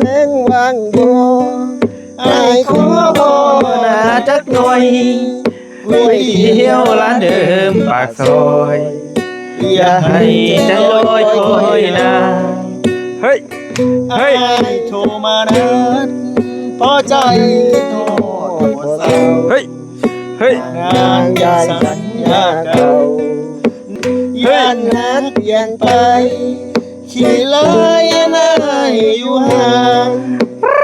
ແພງຫວັງບໍ່ ອ້າຍຂໍບໍ່ນາຈັກໜ້ອຍ ກ໋ວຍຕຽວຮ້ານເດີມປາກຊອຍ ຢ່າໃຫ້ໃຈລອຍຄອຍນາ. ເຮີ້ຍ ເຮີ້ຍ ອ້າຍໂທມານັດ ພໍໃຈຄິດຮອດບໍ່ເຊົາ ເຮີ້ຍ ເຮີ້ຍ ນາງຢ້ານສັນຍາເກົ່າ ຢ້ານຮັກປ່ຽນໄປ ຂີ້ລາຍອັນອ້າຍຢູ່ຫ່າງ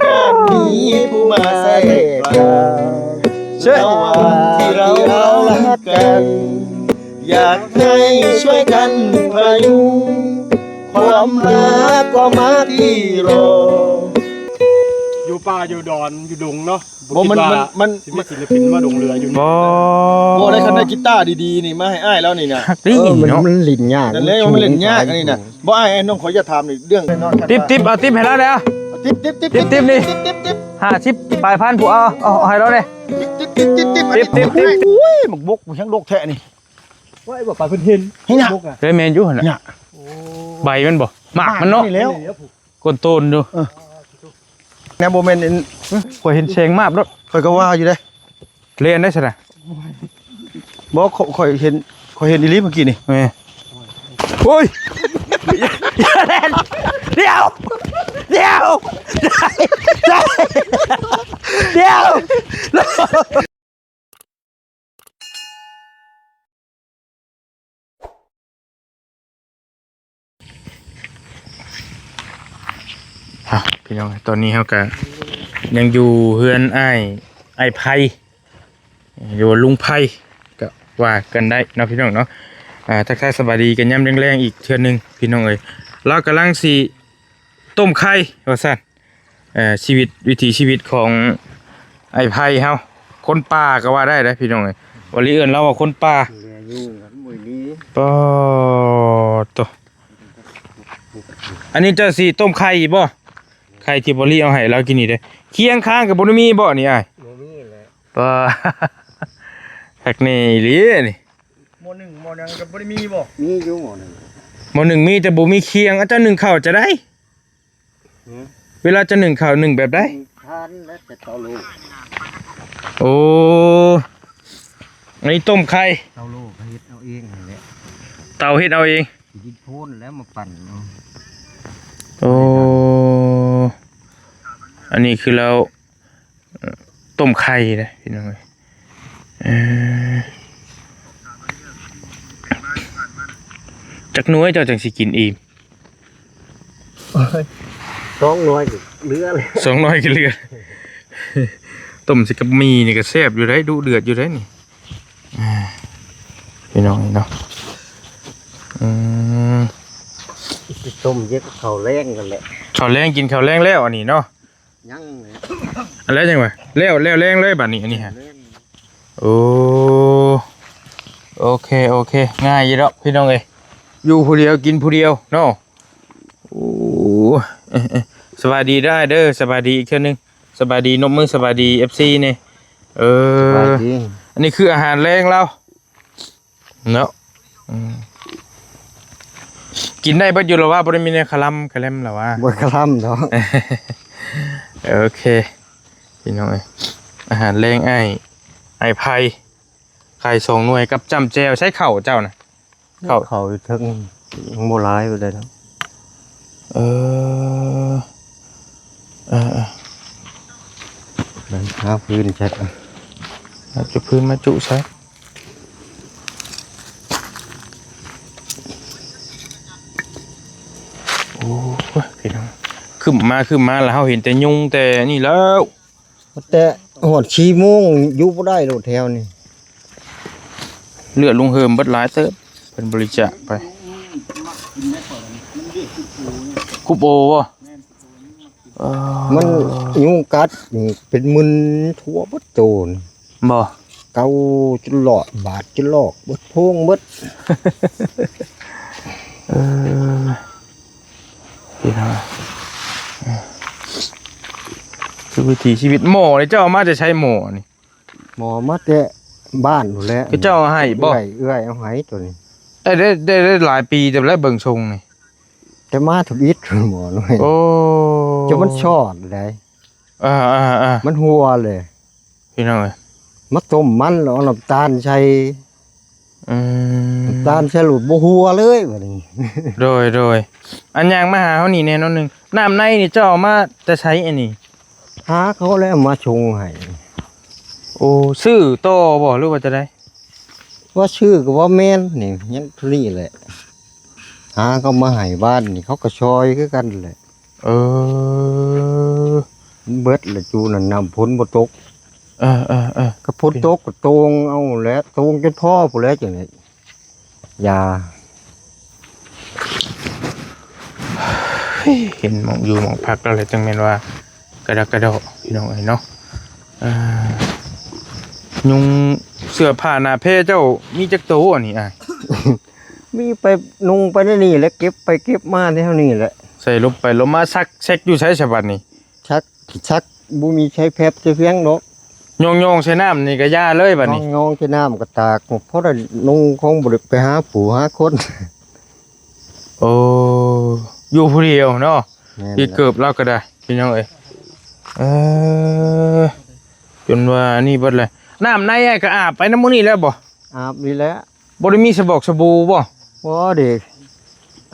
ຢ້ານມີຜູ້ມາແຊກກາງ ລະຫວ່າງທີ່ເຮົາຮັກກັນ ຢາກໃຫ້ຊ່ວຍກັນພະຍຸງ ຄວາມຮັກກໍມາທີ່ລໍ. ຢູ່ປ່າຢູ່ດອນຢູ່ດົງເນາະ ບໍ່ ມັນ ມັນ ມັນ ຊິມີສິນລະປິນມາດົງເຫຼືອຢູ່ນີ້ ບໍ່ ບໍ່ໄດ້ ຄັນໄດ້ກີຕາດີໆນີ້ມາໃຫ້ອ້າຍລາວນີ້ນະ ຄັກດີ ເອີ ມັນ ເນາະ ມັນຫຼິ້ນຍາກ ນັ້ນແຫຼະ ມັນຫຼິ້ນຍາກອັນນີ້ນະ ບໍ່ ອ້າຍ ນ້ອງຂໍຢາກຖາມອີກເລື່ອງໜຶ່ງເນາະ ຕິບ ຕິບ ເອົາຕິບໃຫ້ລາວແດ່ ຕິບ ຕິບ ຕິບ ຕິບ ຕິບນີ້ ຫ້າສິບປາຍພັນ ຜູ້ເອົາ ເອົາໃຫ້ລາວແດ່ ຕິບ ຕິບ ຕິບ ຕິບ ຕິບ ຕິບ ຕິບ ຕິບ ໂອ້ຍ ບັກບົກມັນຍັງດົກແທ້ນີ້ ໄວ້ບໍ່ປານເພິ່ນເຫັນ ເຫັນຫຍັງ ບົກອະ ເອີ ແມ່ນຢູ່ຫັ້ນນະ ໂອ້ ໃບມັນບໍ່ ໝາກມັນເນາະ ນີ້ແລ້ວ ກົ້ນໂຕນຢູ່ ເອີ ແນວບໍ່ແມ່ນອັນ ຂ້ອຍເຫັນແສງມາບໂລດ ຂ້ອຍກໍວ່າຢູ່ເດ້ ແລ່ນໄດ້ຊັ້ນນະ ບໍ່ ຂ້ອຍ ຂ້ອຍເຫັນ ຂ້ອຍເຫັນອີ່ຫຼີເມື່ອກີ້ນີ້ ແມ່ນ ໂອ້ຍ ຢ່າແລ່ນ ດຽວ ດຽວ ດຽວ. ອ່ະ ພີ່ນ້ອງ ຕອນນີ້ເຮົາກະຍັງຢູ່ເຮືອນອ້າຍ ອ້າຍໄພ ຫຼືວ່າລຸງໄພ ກະວ່າກັນໄດ້ເນາະ ພີ່ນ້ອງເນາະ. ອ່າ ທັກທາຍສະບາຍດີກັນຍາມແລງໆອີກເທື່ອໜຶ່ງ ພີ່ນ້ອງເອີຍ. ລາວກຳລັງຊິຕົ້ມໄຂ່ວ່າຊັ້ນ. ເອີ ຊີວິດ ວິຖີຊີວິດຂອງອ້າຍໄພເຮົາ ຄົນປ່າກໍວ່າໄດ້ເດ້ພີ່ນ້ອງເອີຍ. ບໍ່ລີເອີ້ນລາວວ່າຄົນປ່າ ເຫຼືອຢູ່ກັນບໍ່ມີ ປາໂຕ. ອັນນີ້ເຈົ້າຊິຕົ້ມໄຂ່ບໍ່? ໄຂ່ທີ່ບໍ່ລີເອົາໃຫ້ລາວກິນນີ້ເດ້. ຄຽງຄາງກໍບໍ່ໄດ້ມີບໍ່ນີ້ອ້າຍ? ບໍ່ມີແຫຼະ. ປາ ຄັກແນ່ອີ່ຫຼີນີ້. ໝໍ້ໜຶ້ງໝໍ້ຫຍັງກໍບໍ່ໄດ້ມີບໍ່? ມີຢູ່ໝໍ້ໜຶ້ງ ໝໍ້ໜຶ້ງມີແຕ່ບໍ່ມີຄຽງ. ອາ ເຈົ້າໜຶ້ງເຂົ້າຈະໄດ້? ຫື? ເວລາຈະໜຶ້ງເຂົ້າໜຶ້ງແບບໃດ? ທານແລ້ວແຕ່ເຕົາໂລ. ໂອ້ ອັນນີ້ຕົ້ມໄຂ່ ເຕົາໂລກໍເຮັດເອົາເອງຫັ້ນແຫຼະ ເຕົາເຮັດເອົາເອງ ດິນໂພນແລ້ວມາປັ່ນເອົາ. ໂອ້ ອັນນີ້ຄືລາວ ເອີ ຕົ້ມໄຂ່ເດ້ພີ່ນ້ອງເອີຍ. ເອີ ຈັກໜ່ວຍເຈົ້າຈັ່ງຊິກິນອີ່ມ? ສອງໜ່ວຍກໍເຫຼືອແລ້ວ ສອງໜ່ວຍກໍເຫຼືອ. ຕົ້ມໃສ່ກັບໝີ່ນີ້ກໍແຊບຢູ່ໄດ໋ ດຸເດືອດຢູ່ໄດ໋ນີ້ ອ່າ ພີ່ນ້ອງເນາະ. ອືມ ຊິຕົ້ມເຢັດເຂົ້າແລງນັ້ນແຫຼະ ເຂົ້າແລງ ກິນເຂົ້າແລງແລ້ວອັນນີ້ເນາະ. ຍັງແຫຼະ ອັນແລ້ວຍັງວະ ແລ້ວ ແລ້ວແລງເລີຍບາດນີ້ ອັນນີ້ຮະ ແລ້ວແລງ. ໂອ້ ໂອເຄ ໂອເຄ ງ່າຍຢູ່ດອກພີ່ນ້ອງເອີຍ ຢູ່ຜູ້ດຽວກິນຜູ້ດຽວເນາະ. ໂອ້ ສະບາຍດີໄດ້ເດີ ສະບາຍດີອີກເທື່ອໜຶ່ງ ສະບາຍດີ ນົບມືສະບາຍດີເອັຟຊີແດ່. ເອີ ສະບາຍດີ ອັນນີ້ຄືອາຫານແລງລາວ ເນາະ ອືມ ກິນໄດ້ເບິດຢູ່ລະວ່າ ບໍ່ໄດ້ມີແນວຄະລຳຄະແລມລະວ່າ ບໍ່ຄະລຳດອກ. ໂອເຄ ພີ່ນ້ອງເອີຍ ອາຫານແລງອ້າຍ ອ້າຍໄພ ໄຂ່ສອງໜ່ວຍກັບຈ້ຳແຈ່ວ. ໃສ່ເຂົ້າເຈົ້ານະ? ເຂົ້າ ເຂົ້າຢູ່ເທິງ ຍັງບໍ່ຫຼາຍປານໃດດອກ. ເອີ ເອີໆ ນັ້ນ ຫາພື້ນໃສ່ ເອົາຈຸພື້ນມາຈຸໃສ່. ໂອ້ຍ ພີ່ນ້ອງ ຄຶ້ມມາ ຄຶ້ມມາ ແລ້ວເຮົາເຫັນແຕ່ຍຸງແຕ່ນີ້ແລ້ວ. ແຕ່ຮອດສີ່ໂມງຢູ່ບໍ່ໄດ້ໂລດແຖວນີ້ ເລືອດລົງເຫີມເບິດຫຼາຍເຕີບ ເພິ່ນບໍລິຈາກໄປ. ຄຸບໂອບໍ່? ເອີ ມັນຍຸງກັດນີ້ເປັນໝື່ນທົ່ວເບິດໂຕນີ້ ບໍ່? ເກົາຈົນຫຼອດ ບາດຈົນລອກເບິດໂພງເບິດ. ເອີ ພີ່ນ້ອງ ເອີ ຄືວິຖີຊີວິດ. ໝໍ້ນີ້ເຈົ້າເອົາມາແຕ່ໃສໝໍ້ນີ້? ໝໍ້ມາແຕ່ບ້ານພຸ້ນແຫຼະ. ຄືເຈົ້າເອົາໃຫ້ບໍ່? ເອື້ອຍ ເອື້ອຍເອົາໃຫ້ໂຕນີ້. ໄດ້ ໄດ້ ໄດ້ ໄດ້ຫຼາຍປີເຕີບແລ້ວເບິ່ງຊົງນີ້. ແຕ່ມາທຳອິດໝໍນ້ອຍ ໂອ້ ຈະມັນຊອດໄດ໋ ອ່າໆໆ ມັນຮົ່ວເລີຍ ພີ່ນ້ອງເອີຍ ມາຕົ້ມມັນແລ້ວເອົານ້ຳຕານໃສ່ ອືມ ນ້ຳຕານໃສ່ໂລດບໍ່ຮົ່ວເລີຍບາດນີ້ ໂດຍໆ ອັນຍ່າງມາຫາເຮົານີ້ແນ່ນອນໜຶ່ງ ນ້ຳໃນນີ້ເຈົ້າເອົາມາແຕ່ໃສອັນນີ້? ຫາເຂົາແລ້ວມາສົ່ງໃຫ້ ໂອ້ ຊື້ຕໍ່ບໍ່ ຫຼືວ່າຈັ່ງໃດ? ວ່າຊື້ກໍບໍ່ແມ່ນ ນີ້ຍັງເທົ່ານີ້ແຫຼະ ຫາເຂົາມາໃຫ້ບ້ານນີ້ ເຂົາກໍຊ່ອຍຄືກັນແຫຼະ ເອີ ມັນເບິດລະ ຈູນັ້ນນ້ຳຝົນບໍ່ຕົກ ເອີໆໆ ກໍຝົນຕົກກໍໂຕ່ງເອົາແຫຼະ ໂຕ່ງຈົນພໍພຸ້ນແຫຼະ ຈັ່ງໃດ ຢາ ເຫັນໝ່ອງຢູ່ໝ່ອງພັກແລ້ວແຫຼະ ຈັ່ງແມ່ນວ່າກະດອກກະດໍ ພີ່ນ້ອງເອີຍເນາະ ເອີ ຍຸງ ເສື້ອຜ້າໜ້າແພເຈົ້າມີຈັກໂຕອັນນີ້ອ້າຍ? ມີໄປນຸ່ງໄປໃນນີ້ແຫຼະ ເກັບໄປເກັບມາແຖວນີ້ແຫຼະ ໃສ່ລົມໄປລົມມາ ຊັກແຊັກຢູ່ໃສສະບັດນີ້? ຊັກ ຊັກ ບໍ່ມີໃຊ້ແຟບໃຊ້ຟຽງດອກ ຍ້ອງໆໃສ່ນ້ຳນີ້ກໍຢ່າເລີຍບັດນີ້ ຍ້ອງໆໃສ່ນ້ຳກໍຕາກ ພໍໄດ້ນຸ່ງ ຄົງບໍ່ໄດ້ໄປຫາຜູ້ຫາຄົນ ໂອ້ ຢູ່ຜູ້ດຽວເນາະ ແມ່ນແຫຼະ ອີກເກີບລາວກໍໄດ້ ພີ່ນ້ອງເອີຍ ເອີ ຈົນວ່ານີ້ເບິດແລ້ວ ນ້ຳໃນອ້າຍກໍອາບໄປນຳມື້ນີ້ແລ້ວບໍ່? ອາບນີ້ແຫຼະ ບໍ່ໄດ້ມີສະບອກສະບູບໍ່? ບໍ່ເດ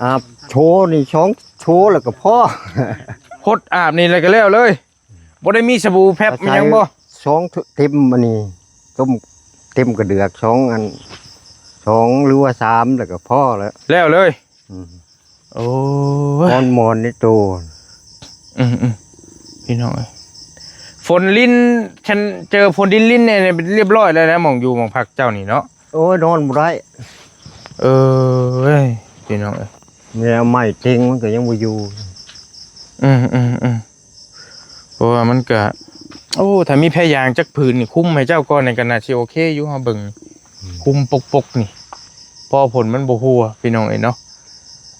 ອາບໂຖນີ້ສອງໂຖແລ້ວກໍພໍ ຫົດອາບນີ້ແລ້ວກໍແລ້ວເລີຍ ບໍ່ໄດ້ມີສະບູແຟບ ອາໄສ ມີຫຍັງບໍ່? ສອງເຕັມອັນນີ້ ຕົ້ມເຕັມກະເດືອກ ສອງອັນ ສອງ ຫຼືວ່າສາມ ແລ້ວກໍພໍແລ້ວ ແລ້ວເລີຍ ອືມ ໂອ້ຍ ມ່ອນໆໃນໂຕ ອືມໆ ພີ່ນ້ອງເອີຍ ຝົນລິນ ຄັນເຈີຝົນດິນລິນແນ່ ລຽບຮ້ອຍແລ້ວນະ ໝ່ອງຢູ່ໝ່ອງພັກເຈົ້ານີ້ເນາະ ໂອ້ຍ ນອນບໍ່ໄດ້ ເອີຍ ພີ່ນ້ອງເອີຍ ແນວໄມ້ເຕັງມັນກໍຍັງບໍ່ຢູ່ ອືມໆໆ ເພາະວ່າມັນກະ ໂອ້ ຖ້າມີແພຢາງຈັກຜືນນີ້ຄຸມໃຫ້ເຈົ້າກ່ອນນີ້ກໍໜ້າຊິໂອເຄຢູ່ ເຮົາເບິ່ງ ອືມ ຄຸມປົກໆນີ້ ພໍຝົນມັນບໍ່ຮົ່ວ ພີ່ນ້ອງເອີຍເນາະ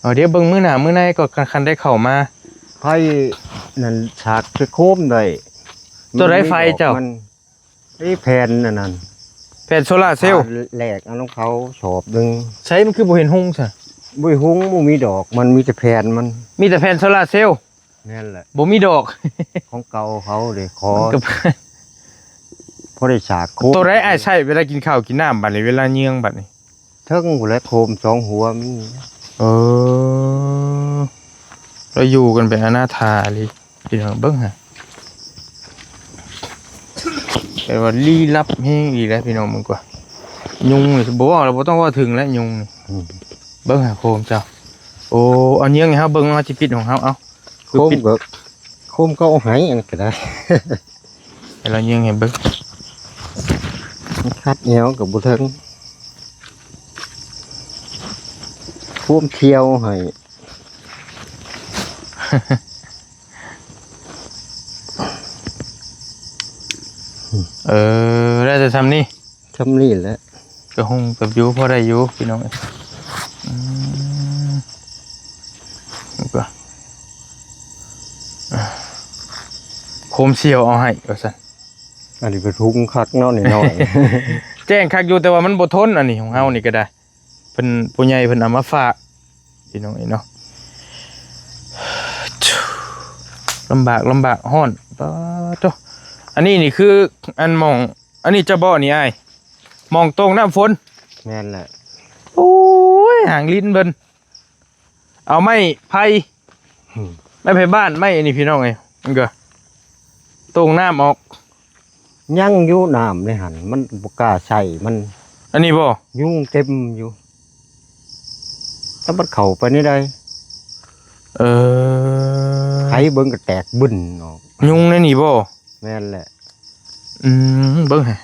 ເອົາ ດຽວເບິ່ງມື້ໜ້າມື້ໃນກໍ ຄັນ ຄັນໄດ້ເຂົ້າມາ ໄຟນັ້ນສາກໃສ່ໂຄມໄດ້ ຕົວໃດໄຟເຈົ້າ? ມັນມີດອກມັນ ນີ້ແຜ່ນອັນນັ້ນ ແຜ່ນໂຊລາເຊວ ແລກເອົານຳເຂົາສອບໜຶ່ງ ໃສ ມັນຄືບໍ່ເຫັນຮຸ່ງຊະ? ບໍ່ເຫັນຮຸ່ງ ບໍ່ມີດອກ ມັນມີແຕ່ແຜ່ນມັນ ມີແຕ່ແຜ່ນໂຊລາເຊວ ແມ່ນແຫຼະ ບໍ່ມີດອກ ຂອງເກົ່າເຂົາເດ້ ຂໍ ມັນກໍ ພໍໄດ້ສາກໂຄມ ໂຕໃດອ້າຍໃຊ້ເວລາກິນເຂົ້າກິນນ້ຳ ບາດນີ້ເວລາເຍືອງ ບາດນີ້? ເທິງພຸ້ນແຫຼະ ໂຄມສອງຫົວມີ ເອີ ລາວຢູ່ກັນເປັນອະນາຖາອີ່ຫຼີ ພີ່ນ້ອງເບິ່ງຫາ ແປວ່າລີ້ລັບແຮງອີ່ຫຼີແຫຼະ ພີ່ນ້ອງເບິ່ງກວ່າ ຍຸງນີ້ບໍ່ເວົ້າແລ້ວ ບໍ່ຕ້ອງເວົ້າເຖິງແຫຼະ ຍຸງນີ້ ອືມ ເບິ່ງຫາໂຄມເຈົ້າ ໂອ້ ເອົາເຍືອງໃຫ້ເຮົາເບິ່ງ ເຮົາຊິປິດຂອງເຮົາ ເອົາ ໂຄມກໍ ໂຄມກໍເອົາໃຫ້ ອັນນັ້ນກໍໄດ້ ໃຫ້ລາວຍິງໃຫ້ເບິ່ງ ມັນຂັດແອວກໍບໍ່ເຖິງ ຄວາມທ່ຽວໃຫ້ ເອີ ໄດ້ແຕ່ຊ່ຳນີ້. ຊ່ຳນີ້ແຫຼະ ກະຫຸ່ງກັບຢູ່ ພໍໄດ້ຢູ່ພີ່ນ້ອງເອີຍ. ອືມ ນີ້ກໍ ໂຄມສ່ຽວເອົາໃຫ້ວ່າຊັ້ນ. ອັນນີ້ກໍທຸງຄັກເນາະ ນ້ອຍໆ ແຈ້ງຄັກຢູ່ ແຕ່ວ່າມັນບໍ່ທົນ ອັນນີ້ຂອງເຮົານີ້ກໍໄດ້ ເພິ່ນ ຜູ້ໃຫຍ່ເພິ່ນເອົາມາຝາກ ພີ່ນ້ອງເອີຍເນາະ. ລຳບາກ ລຳບາກ ຮ້ອນ ປາດໂທ້. ອັນນີ້ນີ້ຄື ອັນໝ່ອງ ອັນນີ້ຈະເບາະນີ້ອ້າຍ ໝ່ອງໂຕ່ງນ້ຳຝົນ. ແມ່ນແຫຼະ. ໂອ້ຍ ຫາງລິ້ນເພິ່ນ ເອົາໄມ້ໄຜ່ ອືມ ໄມ້ໄຜ່ບ້ານ ໄມ້ອັນນີ້ພີ່ນ້ອງເອີຍ ມັນກໍໂຕ່ງນ້ຳອອກ. ຍັງຢູ່ນ້ຳໃນຫັ້ນ ມັນບໍ່ກ້າໃຊ້ມັນ. ອັນນີ້ບໍ່? ຍຸງເຕັມຢູ່ ແຕ່ມັນເຂົ້າໄປໃນໃດ. ເອີ ໄຂເບິ່ງກໍແຕກບຶ້ນອອກ. ຍຸງໃນນີ້ບໍ່? ແມ່ນແຫຼະ. ອືມ ເບິ່ງໃຫ້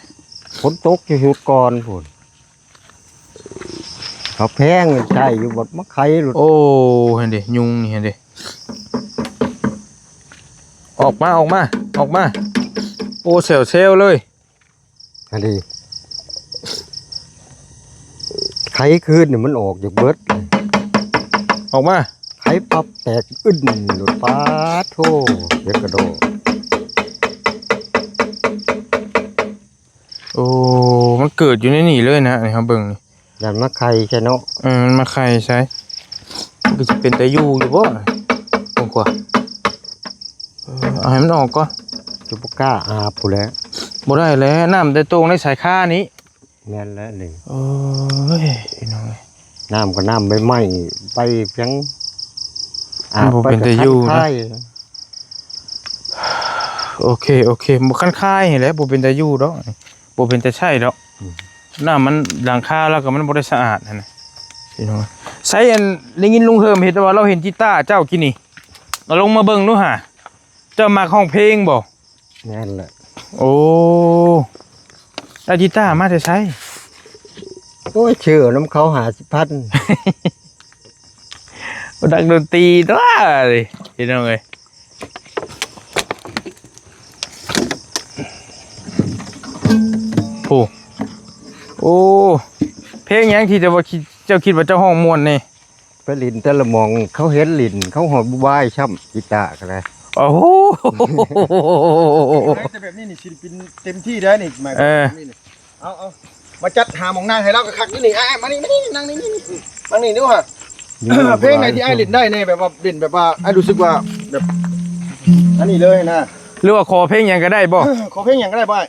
ຝົນຕົກຢູ່ຊຸດກ່ອນພຸ້ນ ເຂົາແພງໃຊ້ຢູ່ ບັດມາໄຂໂລດ. ໂອ້ ຫັ້ນເດ ຍຸງນີ້ຫັ້ນເດ. ອອກມາ ອອກມາ ອອກມາ. ໂອ້ ແຊວໆເລີຍ ຫັ້ນເດ. ໄຂຄືນນີ້ມັນອອກຢູ່ເບິດ. ອອກມາ ໄຂປັບແຕກອຶ້ນໂລດ. ປາດໂທ້ ເຮັດກະໂດ. ໂອ້ ມັນເກີດຢູ່ໃນນີ້ເລີຍນະ ນີ້ເຮົາເບິ່ງນີ້ ຢ້ານມາໄຂ່ໃສ່ເນາະ. ເອີ ມັນມາໄຂ່ໃສ່. ຄືຊິເປັນຕາຢູ່ຢູ່ບໍ່? ເບິ່ງກວ່າ ເອີ ເອົາໃຫ້ມັນອອກກ່ອນ. ຈະບໍ່ກ້າອາບພຸ້ນແຫຼະ. ບໍ່ໄດ້ແຫຼະ ນ້ຳແຕ່ຕົງໃນສາຍຄານີ້. ແມ່ນແລ້ວນີ້. ໂອ້ຍ ພີ່ນ້ອງເອີຍ ນ້ຳກໍນ້ຳໃໝ່ໆ ໄປພຽງ ມັນບໍ່ເປັນຕາຢູ່ນະ. ໂອເຄ ໂອເຄ ບໍ່ຄັນຄາຍຫັ້ນແຫຼະ ບໍ່ເປັນຕາຢູ່ດອກ ບໍ່ເປັນຕາໃຊ້ດອກ. ອືມ ນ້ຳມັນ ຫຼັງຄາລາວກໍມັນບໍ່ໄດ້ສະອາດຫັ້ນນະ ພີ່ນ້ອງ. ໃສ ອັນ ໄດ້ຍິນລຸງເຮີມເຫັນວ່າລາວເຫັນກີຕາເຈົ້າກີ້ນີ້ ເອົາລົງມາເບິ່ງດູຫາ ເຈົ້າມັກຮ້ອງເພງບໍ່? ແມ່ນແຫຼະ. ໂອ້ ໄດ້ກີຕາມາແຕ່ໃສ? ໂອ້ຍ ຊື້ນຳເຂົາຫ້າສິບພັນ ນັກດົນຕີຕົວະ ພີ່ນ້ອງເອີຍ. ໂອ້ ໂອ້ ເພງຫຍັງທີ່ເຈົ້າວ່າຄິດ ເຈົ້າຄິດວ່າເຈົ້າຮ້ອງມ່ວນນີ້? ໄປຫຼິ້ນແຕ່ລະໝ່ອງ ເຂົາເຫັນຫຼິ້ນ ເຂົາຮອດບໍ່ບາຍຊ້ຳ ກີຕາກໍໄດ້. ໂອ້ໂຫ ແຕ່ແບບນີ້ນີ້ ສິລະປິນເຕັມທີ່ໄດ້ນີ້ ໝາຍຄວາມ ເອີ ແບບນີ້ນີ້. ເອົາ ເອົາ ມາຈັດຫາໝ່ອງນັ່ງໃຫ້ລາວຄັກໆຢູ່ນີ້. ອ້າຍ ມານີ້ ມານີ້ ນັ່ງນີ້ ນີ້ ນີ້ ນັ່ງນີ້ດູຫາ. ເພງໃດທີ່ອ້າຍຫຼິ້ນໄດ້ແດ່ ແບບວ່າຫຼິ້ນແບບວ່າອ້າຍຮູ້ສຶກວ່າແບບ ອັນນີ້ເລີຍນະ ຫຼືວ່າຂໍເພງຫຍັງກໍໄດ້ບໍ່? ຂໍເພງຫຍັງກໍໄດ້ບໍ່ອ້າຍ?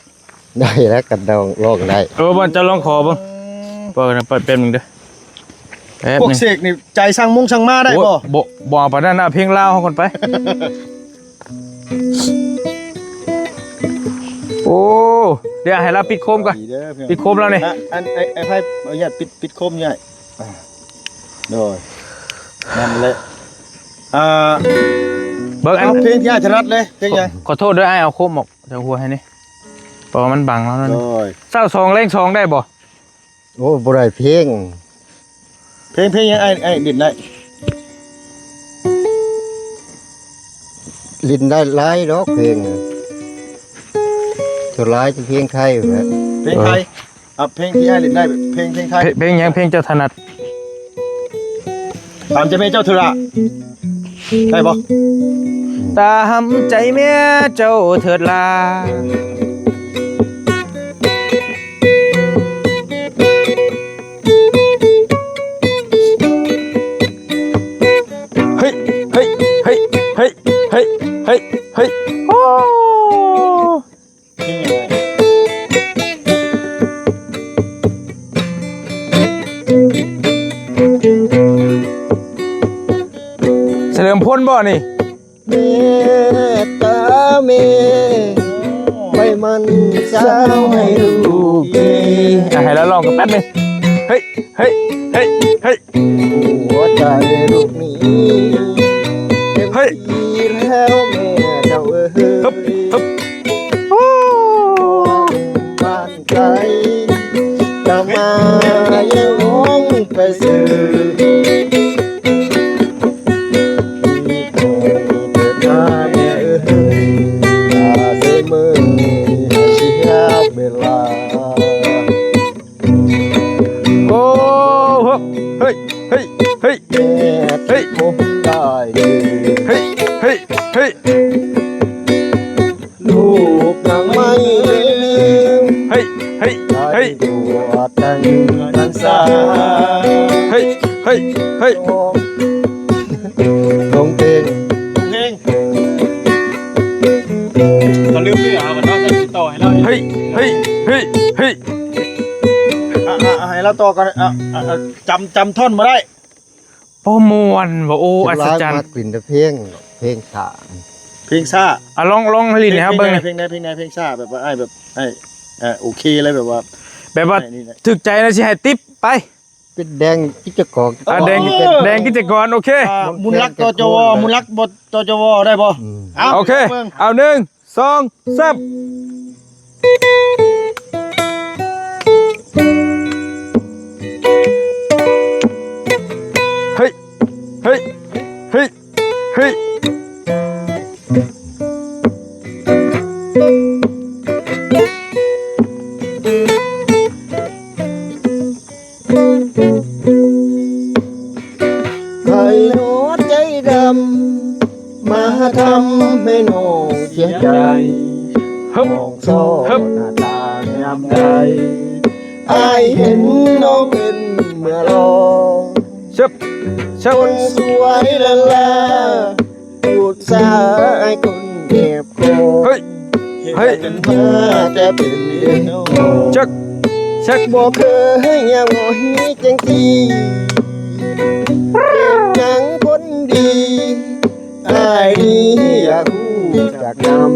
ໄດ້ແລ້ວ ກັນລອງ ລອງໄດ້. ເອີ ບ່ອນເຈົ້າລອງຂໍເບິ່ງ. ອືມ ເປີດ ເປີດແປັບໜຶ່ງເດີ ແປັບໜຶ່ງ. ພວກເສກນີ້ໃຈສັ່ງມຸງສັ່ງມາໄດ້ບໍ່? ໂອ້ຍ ບໍ່ ບໍ່ເອົາປານນັ້ນນະ ເພງລາວເຮົາກ່ອນໄປ. ໂອ້ ດຽວໃຫ້ລາວປິດໂຄມກ່ອນ ປິດໂຄມລາວນີ້. ອ່ະ ອັນ ໄອ້ ໄອ້ໄພ ອະນຸຍາດປິດ ປິດໂຄມນີ້. ອ່າ ໂດຍ ນັ້ນແຫຼະ. ອ່າ ເບິ່ງອັນ ເອົາເພງທີ່ອ້າຍຖະໜັດເລີຍ ເພງຫຍັງ? ຂໍໂທດເດີ ອ້າຍເອົາໂຄມອອກຈາກຫົວໃຫ້ແດ່ ເພາະວ່າມັນບັງລາວນັ້ນ. ໂດຍ ເຊົ້າສອງແລງສອງໄດ້ບໍ່? ໂອ້ ບໍ່ໄດ້ເພງ. ເພງ ເພງຫຍັງອ້າຍ ອ້າຍຫຼິ້ນໄດ້? ຫຼິ້ນໄດ້ຫຼາຍດອກເພງ ສ່ວນຫຼາຍຈະເພງໄທແຫຼະ. ເພງໄທ. ເອີ ອ່ະ ເພງທີ່ອ້າຍຫຼິ້ນໄດ້ ເພງ ເພງໄທ. ເພງ ເພງຫຍັງ ເພງເຈົ້າຖະໜັດ? ຕາມໃຈແມ່ເຈົ້າເທີລະ ໄດ້ບໍ່? ຕາມໃຈແມ່ເຈົ້າເທີລະ. ເຮີ້ຍ ເຮີ້ຍ ໂອ້ ສະເຫຼີມພົນບໍ່ນີ້? ແມ່ຕາແມ່ ໄປໝັ່ນສາວໃຫ້ລູກດີ. ອ່ະ ໃຫ້ລາວລອງກັນແປັບໜຶ່ງ. ເຮີ້ຍ ເຮີ້ຍ ເຮີ້ຍ ເຮີ້ຍ ຫົວໃຈລູກນີ້ ເຮີ້ຍ ເຕັມທີ່ແລ້ວແມ່ເຈົ້າເອີຍ. ຮຶບ ຮຶບ ໂອ້ ບ້ານໄກ ຈະມາຍາມໄປຊື້ ເກີດມາແມ່ເອີຍ ຖ້າເສຍມື້ເສຍເວລາ. ໂອ້ ເຮີ້ຍ ເຮີ້ຍ ເຮີ້ຍ ເຮີ້ຍ ເຮີ້ຍ ເຮີ້ຍ ລູກນາງໄມ້ລືມ ເຮີ້ຍ ເຮີ້ຍ ເຮີ້ຍ ບວດຕັ້ງພັນສາ ເຮີ້ຍ ເຮີ້ຍ ເຮີ້ຍ ລົງເພງ ລົງເພງ ເຂົາລືມເນື້ອເຮົາກໍຕ້ອງຕິດຕໍ່ໃຫ້ລາວ ເຮີ້ຍ ເຮີ້ຍ ເຮີ້ຍ ເຮີ້ຍ. ອ່ະ ອ່ະ ໃຫ້ລາວຕໍ່ກ່ອນ ອ່ະ ອ່ະ ອ່ະ ຈຳ ຈຳທ່ອນບໍ່ໄດ້. ໂອ້ ມ່ວນວ່າ ໂອ້ ອັດສະຈັນ ສ່ວນຫຼາຍມັກຫຼິ້ນແຕ່ເພງ ເພງຊ້າ ເພງຊ້າ. ອ່ະ ລອງ ລອງຫຼິ້ນໃຫ້ເຮົາເບິ່ງ ເພງໃດ ເພງໃດ ເພງໃດ ເພງຊ້າ ແບບວ່າອ້າຍແບບ ອ້າຍ ເອີ ໂອເຄເລີຍ ແບບວ່າ ແບບວ່າ ນີ້ແຫຼະ ຖືກໃຈແລ້ວຊິໃຫ້ຕິບໄປ. ເປັນແດງກິດຈະກອນ ອ່າ ແດງ ແດງກິດຈະກອນ ໂອເຄ ອ່າ ມູນລັກ ຕຈວ ມູນລັກ ຕຈວ ໄດ້ບໍ່? ອືມ ເອົາ ໂອເຄ ເບິ່ງ ເອົາ ໜຶ່ງ ສອງ ສາມ ເຮີ້ຍ ເຮີ້ຍ ເຮີ້ຍ ເຮີ້ຍ. ໃຜໜໍໃຈດຳ ມາທຳໃຫ້ນ້ອງເສຍໃຈ ຮຶບ ມອງຊອກ ຮຶບ ໜ້າຕາຍາມໃດ ອ້າຍເຫັນນ້ອງເປັນເມື່ອລອງ ຊຶບ. ຊຶກ ຄົນສວຍລະລາ ຜູ້ຊາຍຄົນແນບຄອ ເຮີ້ຍ ເຮີ້ຍ ເຮັດກັນມາແຕ່ເປັນເດັກນ້ອຍ ຊຶກ ຊຶກ ບໍ່ເຄີຍຢາກບໍ່ເຮັດຈັ່ງຊີ້ ເຮັດຫຍັງຄົນດີ ອ້າຍນີ້ຢາກຮູ້ຈັກນຳ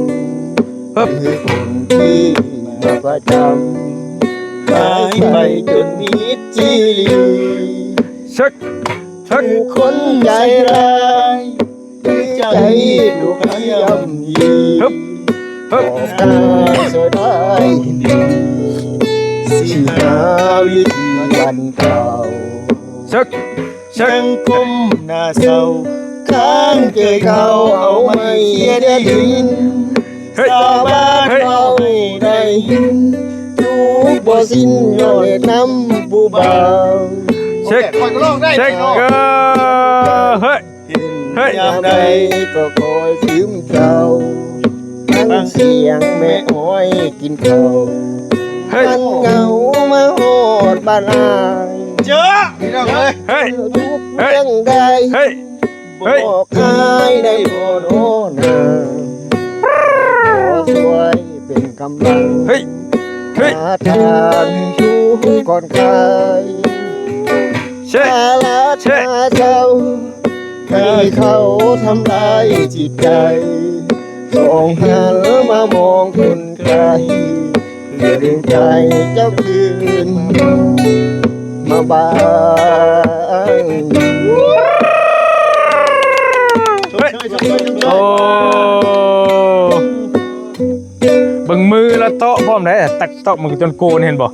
ເຮີ້ຍ ຄືຄົນທີ່ມາປະຈຳ ຫາຍໄປຈົນມິດຈີລີ ຊຶກ ຊຶກ ຄົນໃຈຮ້າຍ ໃຈດຸຮ້າຍຍ່ຳຢີ ເຮີ້ຍ ເຮີ້ຍ ຂໍການຊ່ວຍໄດ້ຍິນດີ ຊິຫາວິທີບັນເທົາ ຊຶກ ຊຶກ ຍັງກົ້ມໜ້າເສົ້າ ຄ້າງເກີຍເຂົາ ເອົາໄມ້ເຄຍດິນ ເຮີ້ຍ ຊາວບ້ານ ເຮີ້ຍ ເວົ້າໃຫ້ໄດ້ຍິນ ທຸກບໍ່ສິ້ນຍ້ອນເຫດນຳຜູ້ບ່າວ ຊຶກ ຂ້ອຍກໍຮ້ອງໄດ້ ຊຶກ ເນາະ ເອີ ເຮີ້ຍ ເຫັນ ເຮີ້ຍ ຍາມໃດກໍຄອຍຊຶມເສົ້າ ຟັງສຽງແມ່ອ້ອຍກິນເຂົ້າ ເຮີ້ຍ ມັນເຫງົາມາຮອດບ້ານອ້າຍ ເຈີ ພີ່ນ້ອງເອີຍ ເຮີ້ຍ ທຸກເລື່ອງໃດ ເຮີ້ຍ ບອກອ້າຍໄດ້ບໍ່ນໍນາ ຂໍຊ່ວຍເປັນກຳລັງ ເຮີ້ຍ ເຮີ້ຍ ຫາທາງຢູ່ກ່ອນກາຍ ເຊ ອາລາທາເຈົ້າ ໃຫ້ເຂົາທຳລາຍຈິດໃຈ ສອງຫັນມາມອງຄົນໄກ ເພື່ອດຶງໃຈເຈົ້າຄືນມາບ້າງ ໂອ້ ເບິ່ງມືລະເຕາະພ້ອມໄດ໋ ຕັກເຕາະມັນຈົນໂກນ ເຫັນບໍ່?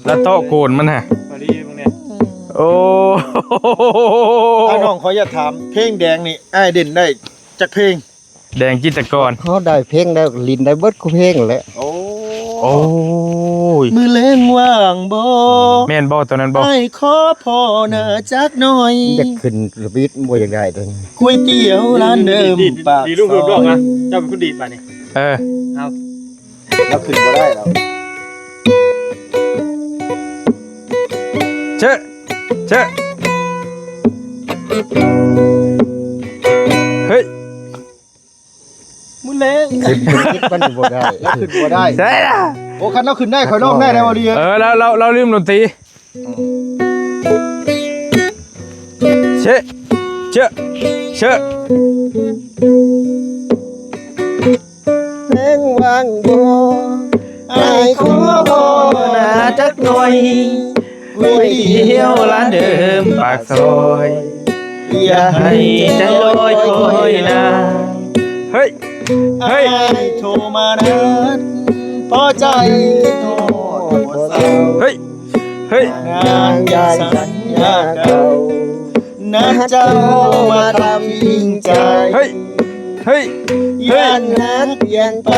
ລະເຕາະໂກນມັນຫະ ພໍດີເບິ່ງແດ່ ໂອ້ ອ້າຍນ້ອງ ຂໍຢາກຖາມ ເພງແດງນີ້ ອ້າຍເດັ່ນໄດ້ຈັກເພງ? ແດງຈິດຕະກອນ ເຮົາໄດ້ເພງແລ້ວ ຫຼິ້ນໄດ້ເບິດຄູ່ເພງແຫຼະ ໂອ້ ໂອ້ຍ ມື້ແລງວ່າງບໍ່? ແມ່ນບໍ່ ຕອນນັ້ນບໍ່? ອ້າຍຂໍພໍໜ້າຈັກໜ້ອຍ ຢາກຂຶ້ນສະປີດ ບໍ່ຢາກໄດ້ຕົວນີ້ ກ໋ວຍຕຽວຮ້ານເດີມປາກຊອຍ ດີລູກ ເຈົ້າເປັນຄົນດີບາດນີ້ ເອີ ເອົາ ລາວຂຶ້ນບໍ່ໄດ້ແລ້ວ ເຊ ເຊ ເຮີ້ຍ ມື້ແລງ ຂຶ້ນ ຂຶ້ນມັນບໍ່ໄດ້ ລາວຂຶ້ນບໍ່ໄດ້ ໄດ້ລະ ໂອ້ ຄັນລາວຂຶ້ນໄດ້ ຂ້ອຍຮ້ອງໄດ້ແລ້ວ ບໍ່ດີ ເອີ ລາວ ລາວ ລາວລືມດົນຕີ ເຊ ເຊ ເຊ ແລງວ່າງບໍ່? ອ້າຍຂໍພໍໜ້າຈັກໜ້ອຍ ກ໋ວຍຕຽວຮ້ານເດີມປາກຊອຍ ຢ່າໃຫ້ໃຈລອຍຄອຍນາ ເຮີ້ຍ ເຮີ້ຍ ອ້າຍໂທມານັດ ພໍໃຈຄິດຮອດບໍ່ເຊົາ ເຮີ້ຍ ເຮີ້ຍ ນາງຢານສັນຍາເກົ່າ ນັດເຈົ້າມາທຳອີງໃຈ ເຮີ້ຍ ເຮີ້ຍ ຢ້ານນັດປ່ຽນໄປ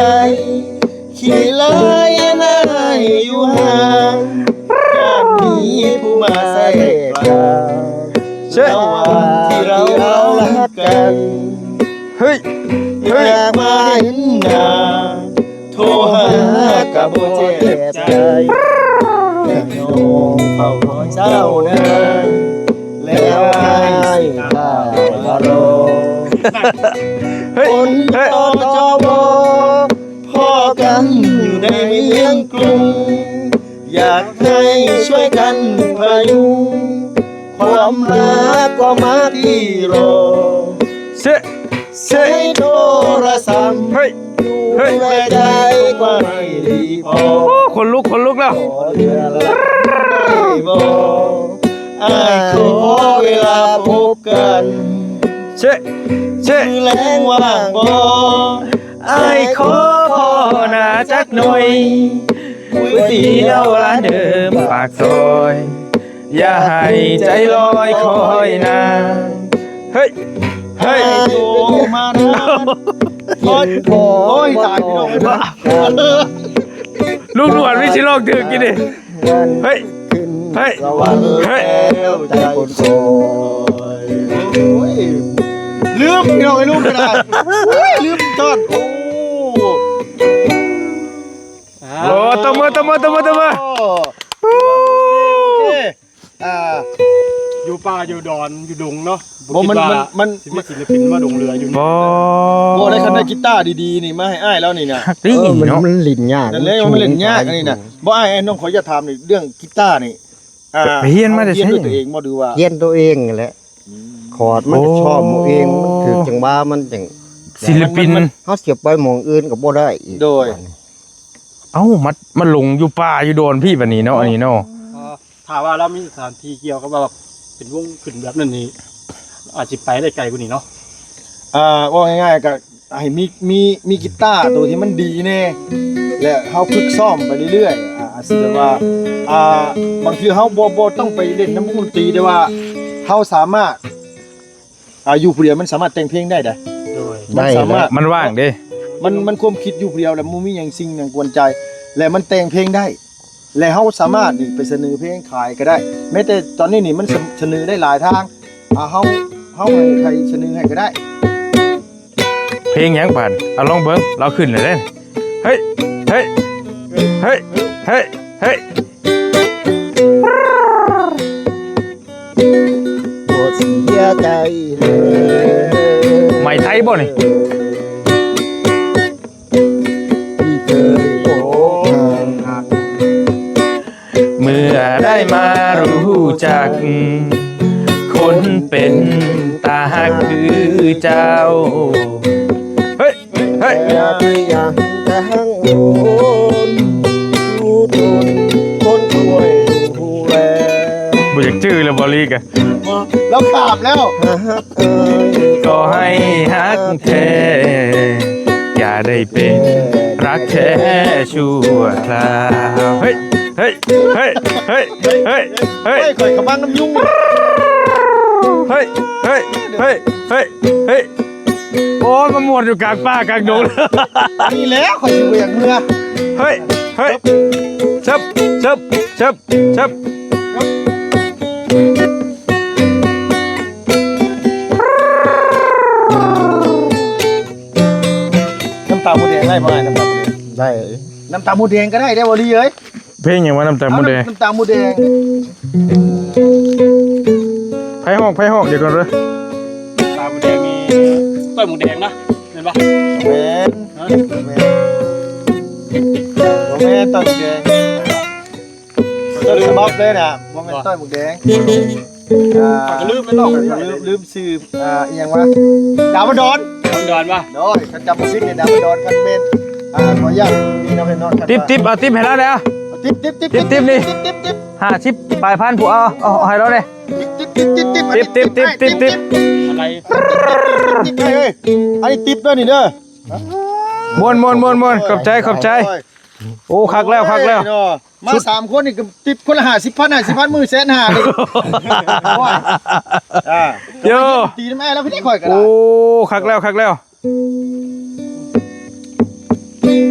ຂີ້ລາຍນາຍຢູ່ຫ່າງ ຢ້ານມີຜູ້ມາແຊກກາງ ເຊ ລະຫວ່າງທີ່ເຮົາຮັກກັນ ເຮີ້ຍ ເຮີ້ຍ ຢາກມາເຫັນໜ້າ ໂທຫາກະບໍ່ແຈບໃຈ ແຕ່ນ້ອງເຝົ້າລໍເຈົ້ານານ ແລ້ວອ້າຍຊິຂ້າມາລໍ ເຮີ້ຍ ຄົນ ເຮີ້ຍ ຈບ ພໍກັນຢູ່ໃນເມືອງກຸງ ຢາກໃຫ້ຊ່ວຍກັນພະຍຸງ ຄວາມຮັກກໍມາທີ່ລໍ ເຊ ເຊ ໃນໂທລະສັບ ເຮີ້ຍ ເຮີ້ຍ ໃນໃຈກໍໃຫ້ດີພໍ ໂອ້ ຂົນລຸກ ຂົນລຸກແລ້ວ ຂໍເດືອນລະໄດ້ບໍ່? ອ້າຍຂໍເວລາພົບກັນ ເຊ ເຊ ມື້ແລງວ່າງບໍ່? ອ້າຍຂໍພໍໜ້າຈັກໜ້ອຍ ກ໋ວຍຕຽວຮ້ານເດີມປາກຊອຍ ຢ່າໃຫ້ໃຈລອຍຄອຍນາ ເຮີ້ຍ ເຮີ້ຍ ໂທມານານ ໂອ້ຍ ຕາຍພີ່ນ້ອງ ລຸງຫຼວນມີຊິລອງຖືກກິນນີ້ ເຮີ້ຍ ເຮີ້ຍ ເຮີ້ຍ ໂອ້ຍ ລືມພີ່ນ້ອງ ໄອ້ລຸງກໍໄດ້ ໂອ້ຍ ລືມຕອນ ໂອ້ ໂອ້ ຕົບມື ຕົບມື ຕົບມື ຕົບມື ໂອ້ ໂອເຄ ອ່າ ຢູ່ ປ່າຢູ່ດອນຢູ່ດົງເນາະ ບໍ່ ມັນ ບໍ່ຄິດວ່າ ມັນ ມັນ ຊິມີສິນລະປິນມາຫຼົງເຫຼືອຢູ່ນີ້ ບໍ່ ບໍ່ໄດ້ ຄັນໄດ້ກີຕາດີໆນີ້ມາໃຫ້ອ້າຍລາວນີ້ນະ ຄັກເດ້ ເອີ ນີ້ ມັນ ເນາະ ມັນຫຼິ້ນຍາກ ນັ້ນແຫຼະ ມັນຫຼິ້ນຍາກອັນນີ້ນະ ບໍ່ ອ້າຍ ນ້ອງຂໍຢາກຖາມນີ້ ເລື່ອງກີຕານີ້ ອ່າ ໄປຮຽນມາແຕ່ໃສ ຮຽນດ້ວຍຕົວເອງບໍ່ ຫຼືວ່າ ຮຽນຕົວເອງຫັ້ນແຫຼະ ອືມ ຄອດມັນກໍຊ້ອມເອົາເອງ ໂອ້ ມັນຖືກຈັງຫວະ ມັນຈັ່ງ ສິນລະປິນ ມັນ ມັນ ເຮົາຊິໄປໝ່ອງອື່ນກໍບໍ່ໄດ້ອີກ ໂດຍ ບາດນີ້ ເອົ້າ ມາ ມາຫຼົງຢູ່ປ່າຢູ່ດອນພີ້ບາດນີ້ເນາະ ເນາະ ອັນນີ້ເນາະ ເອີ ຖ້າວ່າລາວມີສະຖານທີ່ກ່ຽວກັບວ່າເປັນວົງຂຶ້ນແບບນັ້ນນີ້ ອາດຊິໄປໄດ້ໄກກວ່ານີ້ເນາະ ອ່າ ເວົ້າງ່າຍໆ ກໍໃຫ້ມີ ມີ ມີກີຕາໂຕທີ່ມັນດີແດ່ ແລະ ເຮົາຝຶກຊ້ອມໄປເລື້ອຍໆ ອາ ອາດຊິແບບວ່າ ອ່າ ບາງເທື່ອເຮົາບໍ່ ບໍ່ຕ້ອງໄປຫຼິ້ນນຳວົງດົນຕີ ແຕ່ວ່າເຮົາສາມາດ ອ່າ ຢູ່ຜູ້ດຽວມັນສາມາດແຕ່ງເພງໄດ້ເດ້ ໂດຍ ມັນສາມາດ ໄດ້ແຫຼະ ມັນວ່າງເດ້ ມັນ ມັນຄວາມຄິດຢູ່ຜູ້ດຽວ ແລ້ວບໍ່ມີຫຍັງສິ່ງຫຍັງກວນໃຈ ແລະ ມັນແຕ່ງເພງໄດ້ ແລະ ເຮົາສາມາດນີ້ໄປສະເໜີເພງຂາຍກໍໄດ້ ແມ້ແຕ່ຕອນນີ້ນີ້ມັນສະ ສະເໜີໄດ້ຫຼາຍທາງ ອ່າ ເຮົາ ເຮົາໃຫ້ໃຜສະເໜີໃຫ້ກໍໄດ້ ເພງຫຍັງບາດ ເອົາລອງເບິ່ງ ລາວຂຶ້ນແລ້ວເດ້ ເຮີ້ຍ ເຮີ້ຍ ເຮີ້ຍ ເຮີ້ຍ ເຮີ້ຍ. ບໍ່ເສຍໃຈເລີຍ ໄມ້ໄທບໍ່ນີ້? ທີ່ເຄີຍອົກຫັກ ເມື່ອໄດ້ມາຮູ້ຈັກ ຄົນເປັນຕາຮັກຄືເຈົ້າ ເຮີ້ຍ ເຮີ້ຍ ເຮີ້ຍ ເຮີ້ຍ ເຮີ້ຍ ບໍ່ຢາກຈື່ແລ້ວ ບໍ່ລີກະ ລາວຂາມແລ້ວ ກໍໃຫ້ຮັກແທ້ ຢ່າໄດ້ເປັນຮັກແທ້ຊົ່ວຄາວ ເຮີ້ຍ ເຮີ້ຍ ເຮີ້ຍ ເຮີ້ຍ ເຮີ້ຍ ເຮີ້ຍ ຂ້ອຍກຳລັງນຳຍຸງ ເຮີ້ຍ ເຮີ້ຍ ເຮີ້ຍ ເຮີ້ຍ ເຮີ້ຍ ໂອ້ຍ ມາມ່ວນຢູ່ກາງປ່າກາງດົງ ນີ້ແຫຼະ ຂ້ອຍຊິບໍ່ຢາກເມືອ ເຮີ້ຍ ເຮີ້ຍ ເຊີບ ເຊີບ ເຊີບ ເຊີບ ນ້ຳຕາໝູແດງໄດ້ບໍ່ອ້າຍ? ນ້ຳຕາໝູແດງ ໄດ້ ນ້ຳຕາໝູແດງກໍໄດ້ເດ້ ບໍ່ລີເອີຍ. ເພງຫຍັງວະ ນ້ຳຕາໝູແດງ? ເອົາ ນ້ຳ ນ້ຳຕາໝູແດງ ໃຜຮ້ອງ ໃຜຮ້ອງ ດຽວກ່ອນເດີ ນ້ຳຕາໝູແດງນີ້ ຕ້ອຍໝູແດງນະ ແມ່ນບໍ່? ແມ່ນ ຮະ ບໍ່ແມ່ນ ບໍ່ແມ່ນຕ້ອຍໝູແດງ ຕົ້ນສະບັບເລີຍນະ ບໍ່ແມ່ນ ບໍ່ ຕ້ອຍໝູແດງ ອ່າ ຂ້ອຍກໍລືມແລ້ວເນາະ ລືມ ລືມຊື່ ອ່າ ອີ່ຫຍັງວະ ດາວບັນດອນ ດາວບັນດອນວະ ໂດຍ ຄັນຈຳບໍ່ຜິດນີ້ ດາວບັນດອນ ຄັນແມ່ນ ອ່າ ຂໍອະນຸຍາດ ພີ່ນ້ອງ ພີ່ນ້ອງ ຕິບ ຕິບ ເອົາຕິບໃຫ້ລາວແດ່ ຕິບ ຕິບ ຕິບ ຕິບ ຕິບ ນີ້ ຕິບ ຕິບ ຕິບ ຫ້າສິບປາຍພັນພຸ້ນ ເອົາ ເອົາໃຫ້ລາວແດ່ ຕິບ ຕິບ ຕິບ ຕິບ ຕິບ ຕິບ ຕິບ ຕິບ ອັນນີ້ຕິບເດີນີ້ເດີ ມ່ວນ ມ່ວນ ມ່ວນ ມ່ວນ ຂອບໃຈ ຂອບໃຈ ໂອ້ຍ ໂອ້ ຄັກແລ້ວ ຄັກແລ້ວ ໂອ້ຍເນາະ ມາສາມຄົນນີ້ກໍຕິບຄົນລະຫ້າສິບພັນ ຫ້າສິບພັນ ມື້ແສນຫ້ານີ້ ໂອ້ຍ ອ່າ ໂຢ ຕີນຳອ້າຍລາວ ພີ່ນ້ອງຂ້ອຍກໍໄດ້ ໂອ້ ຄັກແລ້ວ ຄັກແລ້ວ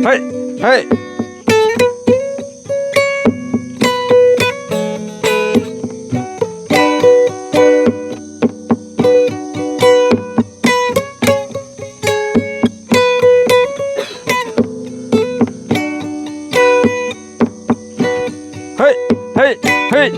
ເຮີ້ຍ ເຮີ້ຍ ເຮີ້ຍ ເຮີ້ຍ ເຮີ້ຍ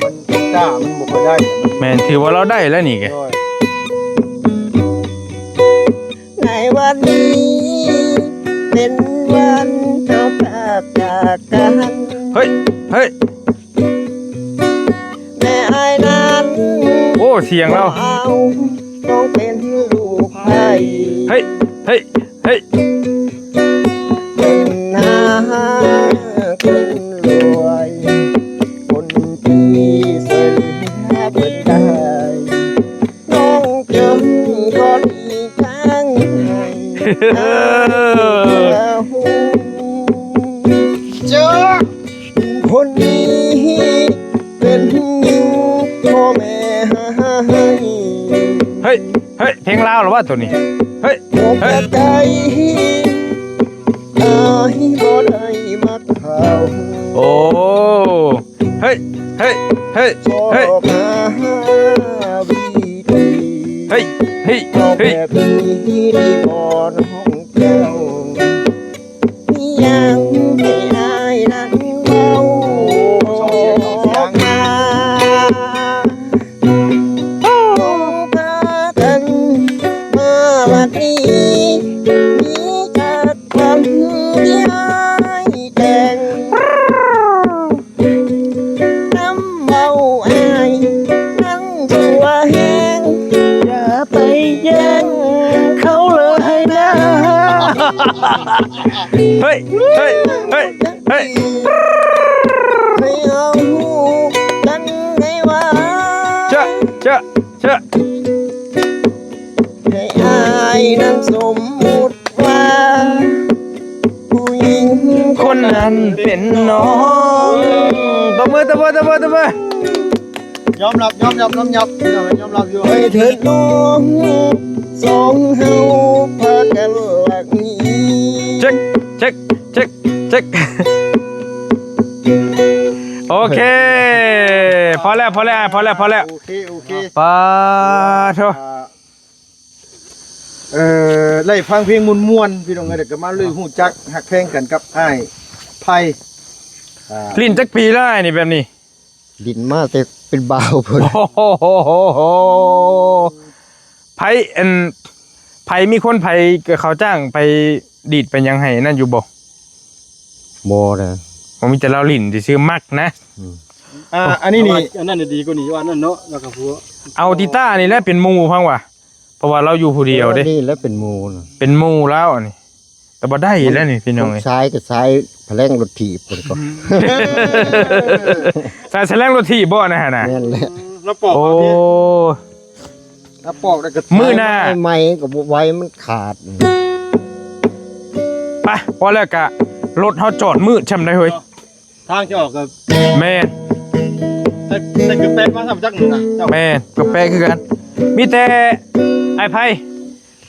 ມັນ ມັນ ມັນບໍ່ຄ່ອຍໄດ້ ແມ່ນ ຖືວ່າລາວໄດ້ແລ້ວນີ້ແກ ໂດຍ ໃນວັນນີ້ເປັນວັນເຮົາພາກຈາກກັນ ເຮີ້ຍ ເຮີ້ຍ ແມ່ອ້າຍນັ້ນ ໂອ້ ສຽງລາວ ເອົານ້ອງເປັນລູກໃຜ ເຮີ້ຍ ເຮີ້ຍ ເຮີ້ຍ ເປັນໜ້າຄົນລວຍ ຄົນທີ່ຊ່ວຍເຫຼືອເພິ່ນໄດ້ ນ້ອງຈຶ່ງຂໍຫຼີກທາງໃຫ້ ເອີ ເຈົ້າ ຄົນນີ້ເປັນຍິງພໍ່ແມ່ໃຫ້ ເຮີ້ຍ ເຮີ້ຍ ເພງລາວລະວະໂຕນີ້ ເຮີ້ຍ ເຮີ້ຍ ໃຈ ອ້າຍບໍ່ໄດ້ມັກເຂົາ ໂອ້ ເຮີ້ຍ ເຮີ້ຍ ເຮີ້ຍ ເຮີ້ຍ ຊອກຫາວິທີ ເຮີ້ຍ ເຮີ້ຍ ເອົາ ເຮີ້ຍ ແບບນີ້ດີບໍ່ນ້ອງແກ້ວ ມີຫຍັງໃຫ້ອ້າຍນັ້ນເວົ້າອອກມາ ເຮົາພາກັນມາວັດນີ້ ມີຈັດວັນທີ່ອ້າຍແຕ່ງ ນຳເວົ້າອ້າຍນັ້ນຊົ່ວແຮງ ຢ່າໄປແຍ່ງເຂົາເລີຍນາ. ເຮີ້ຍ ເຮີ້ຍ ເຮີ້ຍ ເຮີ້ຍ ໃຫ້ເຮົາຮູ້ກັນໄດ້ວ່າ ເຈາະ ເຈາະ ເຈາະ ໃຫ້ອ້າຍນັ້ນສົມມຸດວ່າ ຜູ້ຍິງຄົນນັ້ນເປັນນ້ອງ. ຕົບມື ຕົບມື ຕົບມື ຕົບມື. ຍອມຮັບ ຍອມຮັບ ຍອມຮັບ ຍອມຮັບຢູ່. ໃຫ້ເທີດນ້ອງ ສອງເຮົາພາກັນລັກນີ້. ເຊັກ ເຊັກ ເຊັກ ເຊັກ. ໂອເຄ ພໍແລ້ວ ພໍແລ້ວ ພໍແລ້ວ ພໍແລ້ວ. ໂອເຄ ໂອເຄ. ປາໂທ. ອ່າ ເອີ ໄດ້ຟັງເພງມ່ວນໆ ພີ່ນ້ອງເອີຍ ແລ້ວກໍມາເລີຍຮູ້ຈັກຮັກແພງກັນກັບອ້າຍໄພ. ອ່າ ຫຼິ້ນຈັກປີແລ້ວອ້າຍນີ້ແບບນີ້? ຫຼິ້ນມາແຕ່ເປັນບ່າວພຸ້ນ. ໂອ້ໂຫ ໃຜ ອັນ ໃຜມີຄົນໃຜເຂົາຈ້າງໄປດີດໄປຫຍັງໃຫ້ນັ້ນຢູ່ບໍ່? ບໍ່ນະ ບໍ່ ມີແຕ່ລາວຫຼິ້ນຊື່ໆ ມັກນະ. ອືມ ອ່າ ອັນນີ້ນີ້ ອັນນັ້ນດີກວ່ານີ້ ວ່ານັ້ນເນາະ ແລ້ວກໍພວກ ເອົາຕີຕ້ານີ້ແຫຼະເປັນໝູ່ພັງວ່າ ເພາະວ່າລາວຢູ່ຜູ້ດຽວເດ້. ນີ້ແຫຼະເປັນໝູ່ນະ ເປັນໝູ່ລາວອັນນີ້ ແຕ່ບໍ່ໄດ້ແລ້ວນີ້ພີ່ນ້ອງເອີຍ. ສາຍກໍສາຍພະແລງລົດຖີບເພິ່ນກໍ ສາຍສະແລງລົດຖີບບໍ່ນະຫັ້ນນະ? ແມ່ນແຫຼະ ລາວປອກ ໂອ້ ເອົາເດ້ ລາວປອກແລ້ວກໍ ມື້ໜ້າ ໄມ້ກໍບໍ່ໄຫວ ມັນຂາດ. ໄປ ພໍແລ້ວກະລົດເຮົາຈອດມືດຊ່ຳໄດ໋ເຮີ້ຍ. ທາງຈະອອກກໍ ແມ່ນ ໃສ່ ໃສ່ເກືອແປະມາຊ້ຳຈັກນະເຈົ້າ. ແມ່ນ ເກືອແປະຄືກັນ. ມີແຕ່ອ້າຍໄພ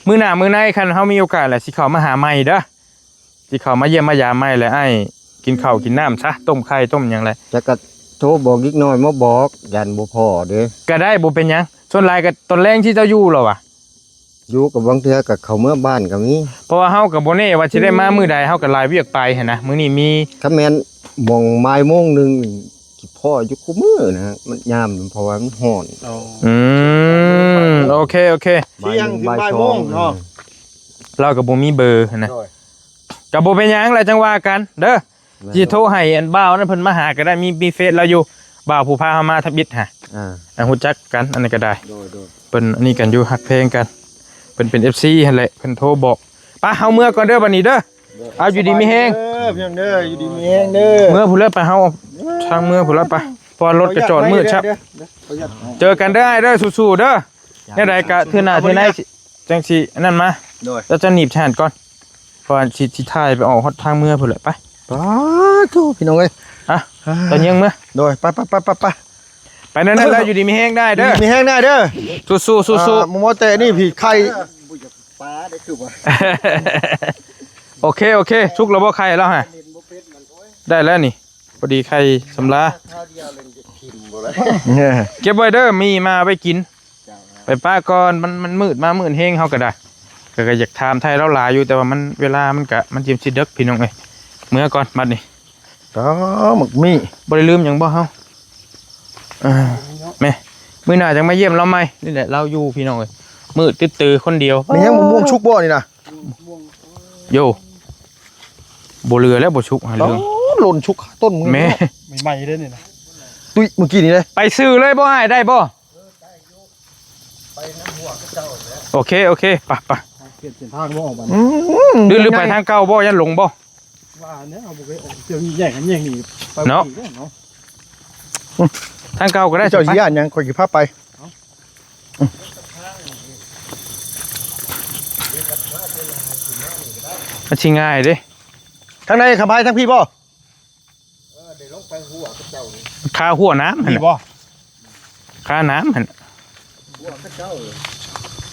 ມື້ໜ້າມື້ໃນຄັນເຮົາມີໂອກາດແຫຼະ ຊິເຂົ້າມາຫາໃໝ່ເດີ ຊິເຂົ້າມາຢ້ຽມມາຢາມໃໝ່ແຫຼະ. ອ້າຍກິນເຂົ້າກິນນ້ຳຊະ ຕົ້ມໄຂ່ຕົ້ມຫຍັງແຫຼະ. ຈັກກະໂທບອກເດັກນ້ອຍມາບອກ ຢ້ານບໍ່ພໍເດ້. ກໍໄດ້ ບໍ່ເປັນຫຍັງ. ສ່ວນຫຼາຍກໍຕອນແລງທີ່ເຈົ້າຢູ່ແລ້ວຫວາ? ຢູ່ ກໍບາງເທື່ອກໍເຂົ້າເມືອບ້ານກໍມີ. ເພາະວ່າເຮົາກໍບໍ່ແນ່ວ່າຊິໄດ້ມາມື້ໃດ ເຮົາກໍຫຼາຍວຽກໄປຫັ້ນນະ. ມື້ນີ້ມີ ຄັນແມ່ນໝ່ອງບ່າຍໂມງໜຶ່ງ ຊິພໍຢູ່ຄູ່ມື້ນະ ມັນຍາມ ເພາະວ່າມັນຮ້ອນ. ອໍ ອືມ ໂອເຄ ໂອເຄ ທ່ຽງເຖິງບ່າຍໂມງເນາະ. ລາວກໍບໍ່ມີເບີຫັ້ນນະ. ໂດຍ ກໍບໍ່ເປັນຫຍັງແຫຼະ ຈັ່ງວ່າກັນເດີ. ແມ່ນ ຊິໂທໃຫ້ອັນບ່າວນັ້ນເພິ່ນມາຫາກໍໄດ້ ມີ ມີເຟສລາວຢູ່ ບ່າວຜູ້ພາເຮົາມາທຳອິດຫະ. ອ່າ ອ່າ ຮູ້ຈັກກັນ ອັນນີ້ກໍໄດ້. ໂດຍ ໂດຍ ເພິ່ນອັນນີ້ກັນຢູ່ ຮັກແພງກັນ ເພິ່ນເປັນເອັຟຊີຫັ້ນແຫຼະ ເພິ່ນໂທບອກ. ໄປ ເຮົາເມືອກ່ອນເດີບັດນີ້ເດີ. ໂດຍ ເອົາ ຢູ່ດີມີແຮງເດີ ພີ່ນ້ອງເດີ ຢູ່ດີມີແຮງເດີ. ເມືອພຸ້ນແຫຼະ ໄປ ເຮົາທາງເມືອພຸ້ນແຫຼະ ໄປ ເພາະວ່າລົດກໍຈອດມືດຊະ. ເຈີກັນເດີອ້າຍເດີ ສູ້ໆເດີ. ແນວໃດກະເທື່ອໜ້າເທື່ອໃນຊິ ຈັ່ງຊິອັນນັ້ນມາ. ໂດຍ ແລ້ວຈະໜີບທານກ່ອນ ເພາະວ່າຊິ ຊິຖ່າຍໄປອອກຮອດທາງເມືອພຸ້ນແຫຼະ. ໄປ ປາໂທ ພີ່ນ້ອງເອີຍ ອ່ະ ຕອນຍັງເມືອ. ໂດຍ ໄປໆໆໆ ໄປນັ້ນແຫຼະ. ຢູ່ດີມີແຮງໄດ້ເດີ ຢູ່ດີມີແຮງໄດ້ເດີ. ສູ້ໆ ສູ້ໆ ອ່າ ໝໍແຕ່ນີ້ຜີໄຂ່ ປາໄດ້ຄືວ່າ. ໂອເຄ ໂອເຄ ສຸກແລ້ວບໍ່ໄຂ່ລາວຫະ? ໄດ້ແລ້ວນີ້ ພໍດີໄຂ່ສຳລາ. ເກັບໄວ້ເດີ ມີມາໄວ້ກິນ. ໄປປະກ່ອນ ມັນ ມັນມືດມາ ມືດແຮງ ເຮົາກໍໄດ້ ກໍ ກໍຢາກຖາມໄຖ່ລາວຫຼາຍຢູ່ ແຕ່ວ່າມັນ ເວລາມັນກະ ມັນຊິ ຊິເດິກ ພີ່ນ້ອງເອີຍ. ເມືອກ່ອນບັດນີ້. ອໍ ໝາກມີ້ ບໍ່ໄດ້ລືມຫຍັງບໍ່ເຮົາ? ເອີ ແມ່ ມື້ໜ້າຈັ່ງມາຢ້ຽມລາວໃໝ່. ນີ້ແຫຼະລາວຢູ່ ພີ່ນ້ອງເອີຍ ມືດຕຶດຕື້ຄົນດຽວ. ມີຫຍັງ ມະມ່ວງສຸກບໍ່ນີ້ນະ? ໂຢ ບໍ່ເຫຼືອແລ້ວ ບໍ່ສຸກຫາເລື່ອງ. ໂອ້ ຫຼົ່ນສຸກຄາຕົ້ນ ແມ່ ໃໝ່ໆເດ້ນີ້ນະ. ຕຸ້ຍ ມື້ກີ້ນີ້ເດ້ ໄປຊື່ເລີຍບໍ່ອ້າຍ ໄດ້ບໍ່? ໂອເຄ ໂອເຄ ໄປ ໄປ. ປ່ຽນເສັ້ນທາງບໍ່ອອກບັດນີ້? ອືມ ຫຼື ຫຼືໄປທາງເກົ່າບໍ່? ຢ້ານຫຼົງບໍ່? ວ່າແນວບໍ່ເຄີຍອອກ ຈະແຍກກັນແຍກໜີໄປເນາະ ເນາະ. ອືມ ທາງເກົ່າກໍໄດ້. ເຈົ້າຊິຢ້ານຫຍັງ? ຂ້ອຍຊິພາໄປ. ມັນຊິງ່າຍເດ້. ທາງໃດ? ຂະບາຍທາງພີ້ບໍ່? ເອີ ໄດ້ລົງໄປຫົວເຂົາເຈົ້ານີ້ ຄາຫົວນ້ຳຫັ້ນ ນີ້ບໍ່? ຄານ້ຳຫັ້ນ ຫົວເຂົາເຈົ້າ.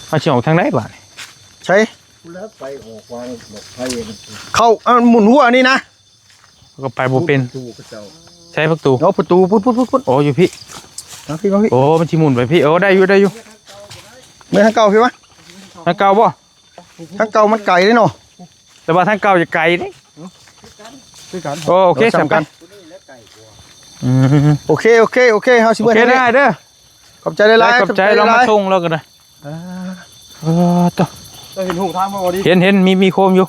ເຮົາຊິອອກທາງໃດບາດນີ້? ໃສ? ພຸ້ນແຫຼະ ໄປອອກວາງດອກໄຟ. ເຂົາ ອັນ ໝູນຫົວອັນນີ້ນະ ເຂົາກໍໄປບໍ່ເປັນ. ປະຕູເຂົາເຈົ້າ ໃສປະຕູ? ເອົາປະຕູ ພຸ້ນໆໆໆ. ໂອ້ ຢູ່ພີ້ ມາພີ້ ມາພີ້. ໂອ້ ມັນຊິໝູນໄປພີ້. ໂອ້ ໄດ້ຢູ່ ໄດ້ຢູ່. ເມືອທາງເກົ່າພີ້ວະ. ທາງເກົ່າບໍ່? ທາງເກົ່າມັນໄກເດ້ເນາະ ແຕ່ວ່າທາງເກົ່າຈະໄກເດ້ ຄືກັນ ໂອເຄ ໂອ້ ສ່ຳກັນ ສ່ຳກັນ ອືມ ໂອເຄ ໂອເຄ ໂອເຄ ເຮົາຊິເມືອ ໂອເຄ ເດີ ຂອບໃຈຫຼາຍໆ ຂອບໃຈ ຂອບໃຈຫຼາຍໆ ລອງມາສົ່ງລາວກໍໄດ້ ອ່າ ເອີ ໂຕ ເຈົ້າເຫັນຮູບທາງບໍ່ດີ? ເຫັນ ເຫັນ ມີ ມີໂຄມຢູ່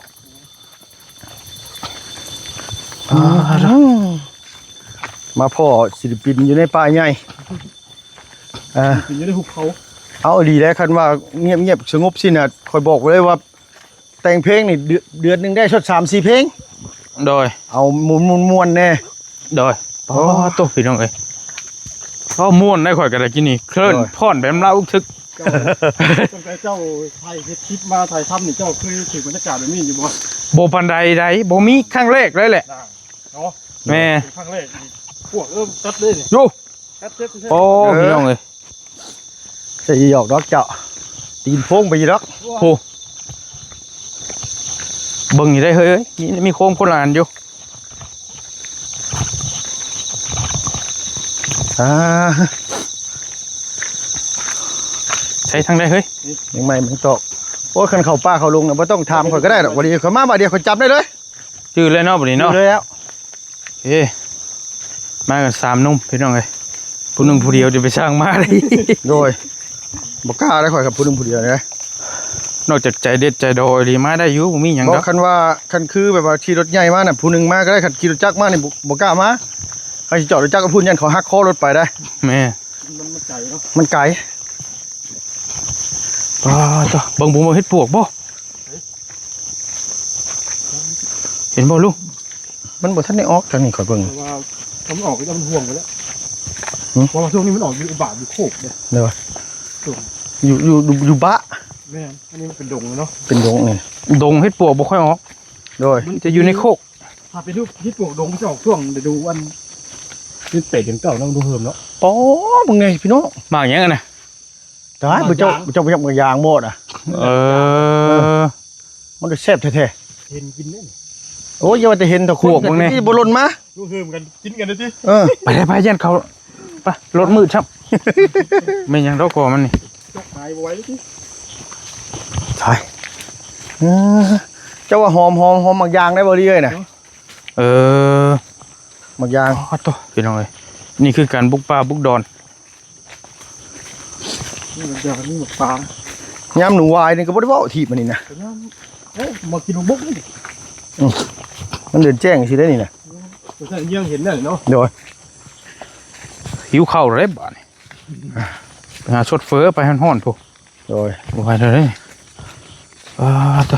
ອ່າ ມາພໍ້ສິລະປິນຢູ່ໃນປ່າໃຫຍ່ ອ່າ ສິລະປິນຢູ່ໃນຫຸບເຂົາ ເອົາອີ່ຫຼີແຫຼະ ຄັນວ່າງຽບໆ ສະຫງົບຊິນະ ຂ້ອຍບອກໄວ້ເລີຍວ່າ ແຕ່ງເພງນີ້ເດືອນ ເດືອນໜຶ່ງໄດ້ຊອດສາມສີ່ເພງ ໂດຍ ເອົາມ່ວນໆ ມ່ວນແດ່ ໂດຍ ໂອ້ ໂຕ ພີ່ນ້ອງເອີຍ ເວົ້າມ່ວນໄດ໋ ຂ້ອຍກໍໄດ້ກິນນີ້ ເຄີນ ໂດຍ ພ້ອນແບບລາວອຶກທຶກ ເຈົ້າ ຕັ້ງແຕ່ເຈົ້າຖ່າຍເຮັດຄລິບມາ ຖ່າຍທຳນີ້ ເຈົ້າເຄີຍຖືກບັນຍາກາດແບບນີ້ຢູ່ບໍ່? ບໍ່ປານໃດໃດ໋ ບໍ່ມີ ຄັ້ງແລກເລີຍແຫຼະ ເນາະ ແມ່ນ ຄັ້ງແລກນີ້ ພວກເອີ້ມຕັດເລີຍນີ້ ຢູ່ ກັດເຈັບແທ້ໆ ໂອ້ ເອີ ພີ່ນ້ອງເອີຍ ໃສ່ຫຍອກດອກເຈົ້າ ຕີນໂພງໄປຢູ່ດອກ ໂອ້ ເບິ່ງຢູ່ໄດ໋ເຮີ້ຍ ມີ ມີໂຄມຄົນລະອັນຢູ່ ອ່າ ໃຊ້ທາງໃດເຮີ້ຍ ຍັງໃໝ່ມັນຕອກ ໂອ້ຍ ຄັນເຂົ້າປ່າເຂົ້າດົງນະ ບໍ່ຕ້ອງຖາມຂ້ອຍກໍໄດ້ດອກ ບໍ່ດີ ຂ້ອຍມາບາດດຽວຂ້ອຍຈັບໄດ້ເລີຍ ຈື່ເລີຍເນາະ ບາດນີ້ເນາະ ຈື່ເລີຍແລ້ວ ເອີ ມາກັນສາມໜຸ່ມພີ່ນ້ອງເອີຍ ຜູ້ໜຶ່ງຜູ້ດຽວຈະໄປສ້າງມາໄດ້ ໂດຍ ບໍ່ກ້າໄດ້ຂ້ອຍກັບຜູ້ໜຶ່ງຜູ້ດຽວເດ້ ນອກຈາກໃຈເດັດໃຈດອຍນີ້ມາໄດ້ຢູ່ ບໍ່ມີຫຍັງດອກ ຄັນວ່າ ຄັນຄືແບບວ່າຂີ່ລົດໃຫຍ່ມານະ ຜູ້ໜຶ່ງມາກໍໄດ້ ຄັນຂີ່ລົດຈັກມານີ້ບໍ່ ບໍ່ກ້າມາ ຄັນຊິຈອດລົດຈັກກັບພຸ້ນ ຢ້ານເຂົາຫັກຄໍລົດໄປໄດ້ ແມ່ນ ມັນ ມັນໄກເນາະ ມັນໄກ ປາດໂທ້ ເບິ່ງ ເບິ່ງ ເບິ່ງເຫັດປວກບໍ່? ເຫັນບໍ່ລຸງ? ມັນບໍ່ທັນໄດ້ອອກທາງນີ້ ຂ້ອຍເບິ່ງ ເພາະວ່າມັນອອກໄປແລ້ວ ມັນຫ່ວງໄປແລ້ວ ຫື? ເພາະວ່າຊ່ວງນີ້ມັນອອກຢູ່ບາດຢູ່ໂຄກເດ້ ເດີ ຢູ່ ຢູ່ ຢູ່ ຢູ່ບະ ແມ່ນ ອັນນີ້ມັນເປັນດົງເນາະ ເປັນດົງນີ້ ດົງເຫັດປວກບໍ່ຄ່ອຍອອກ ໂດຍ ມັນຈະຢູ່ໃນໂຄກ ຖ້າເປັນເຫັດປວກດົງມັນຈະອອກຊ່ວງລະດູອັນ ເດືອນແປດເດືອນເກົ້າເນາະ ມັນເລີ່ມເນາະ ໂອ້ ເບິ່ງແດ່ພີ່ນ້ອງ ໝາກຫຍັງອັນນະ? ຕາຍ ໝາກຢາງ ບໍ່ເຈົ້າ ບໍ່ເຈົ້າ ບໍ່ເຈົ້າໝາກຢາງບໍ່ນະ ເອີ ມັນຈະແຊບແທ້ໆ ເຫັນກິນເດ້ ໂອ້ຍ ຢ່າວ່າແຕ່ເຫັນ ຖ້າຂວກເບິ່ງແດ່ ບໍ່ຫຼົ່ນມາ ລູກເຮີມກັນກິນກັນເດ້ຕິ ເອີ ໄປໄດ້ ໄປ ຢ້ານເຂົາ ໄປ ລົດມືດຊ້ຳ ແມ່ນຫຍັງດອກກໍມັນນີ້ ຈກຫາຍບໍ່ໄຫວຕິ ຕາຍ ເອີ ເຈົ້າວ່າຫອມ ຫອມ ຫອມໝາກຢາງໄດ້ບໍ່ດີເອີຍນະ ເອີ ໝາກຢາງ ອໍ ໂທ້ ພີ່ນ້ອງເອີຍ ນີ້ຄືການບຸກປ່າບຸກດອນ ນີ້ມັນຈະມີໝາກປາງ ຍາມໜູວາຍນີ້ກໍບໍ່ໄດ້ເວົ້າທີບອັນນີ້ນະ ກໍຍາມ ເອີ ມາກິນໝາກບົກນີ້ ອືມ ມັນເດີນແຈ້ງຊິໄດ້ນີ້ນະ ບໍ່ໃຊ່ເຍືອງເຫັນແລ້ວເນາະ ໂດຍ ຫິວເຂົ້າແລ້ວບາດນີ້ ໄປຫາຊົດເຝີໄປຮ້ອນໆ ພຸ້ນ ໂດຍ ບໍ່ໄຫວແລ້ວເດ້ ອ່າ ໂທ້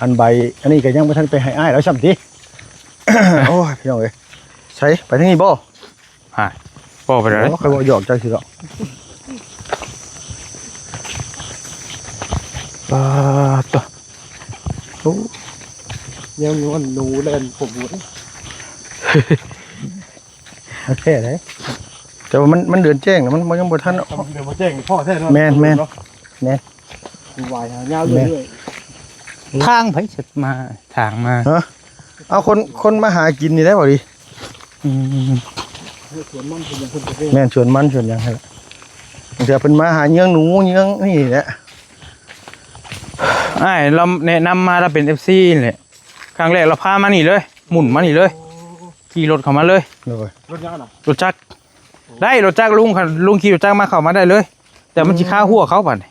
ອັນໃບ ອັນນີ້ກໍຍັງບໍ່ທັນໄປໃຫ້ອ້າຍລາວຊ້ຳຕິ ໂອ້ຍ ພີ່ນ້ອງເອີຍ ໃສ ໄປທາງນີ້ບໍ່? ຮະ ບໍ່ໄປໄດ້ ໂອ້ ຂ້ອຍເວົ້າຫຍອກເຈົ້າຊື່ດອກ ປາດໂທ້ ໂອ້ ຍາມນີ້ມັນໜູແລ່ນຂົວໝູ ມັນແທ້ເດ້ ແຕ່ວ່າມັນ ມັນເດືອນແຈ້ງນະ ມັນ ມັນຍັງບໍ່ທັນ ເດືອນບໍ່ແຈ້ງພໍແທ້ເນາະ ແມ່ນ ແມ່ນ ເນາະ ແມ່ນ ວາຍຫາຍາວເລື້ອຍໆ ແມ່ນ ທາງໃຜຊິມາ ທາງມາ ຮະ ເອົາຄົນ ຄົນມາຫາກິນນີ້ໄດ້ບໍ່ດີ ອືມ ສວນມັນສວນຫຍັງເພິ່ນກໍເປັນ ແມ່ນ ສວນມັນສວນຫຍັງຫັ້ນແຫຼະ ບາງເທື່ອເພິ່ນມາຫາເຍືອງໜູເຍືອງນີ້ແຫຼະ ອ້າຍລາວແນະນຳມາ ລາວເປັນເອັຟຊີນີ້ແຫຼະ ຄັ້ງແລກລາວພາມານີ້ເລີຍ ໝຸນມານີ້ເລີຍ ຂີ່ລົດເຂົ້າມາເລີຍ ໂດຍ ລົດຫຍັງນະ? ລົດຈັກ ໄດ້ລົດຈັກລຸງ ຄັນລຸງຂີ່ລົດຈັກມາເຂົ້າມາໄດ້ເລີຍ ແຕ່ມັນຊິຄາຫົວເຂົາບາດນີ້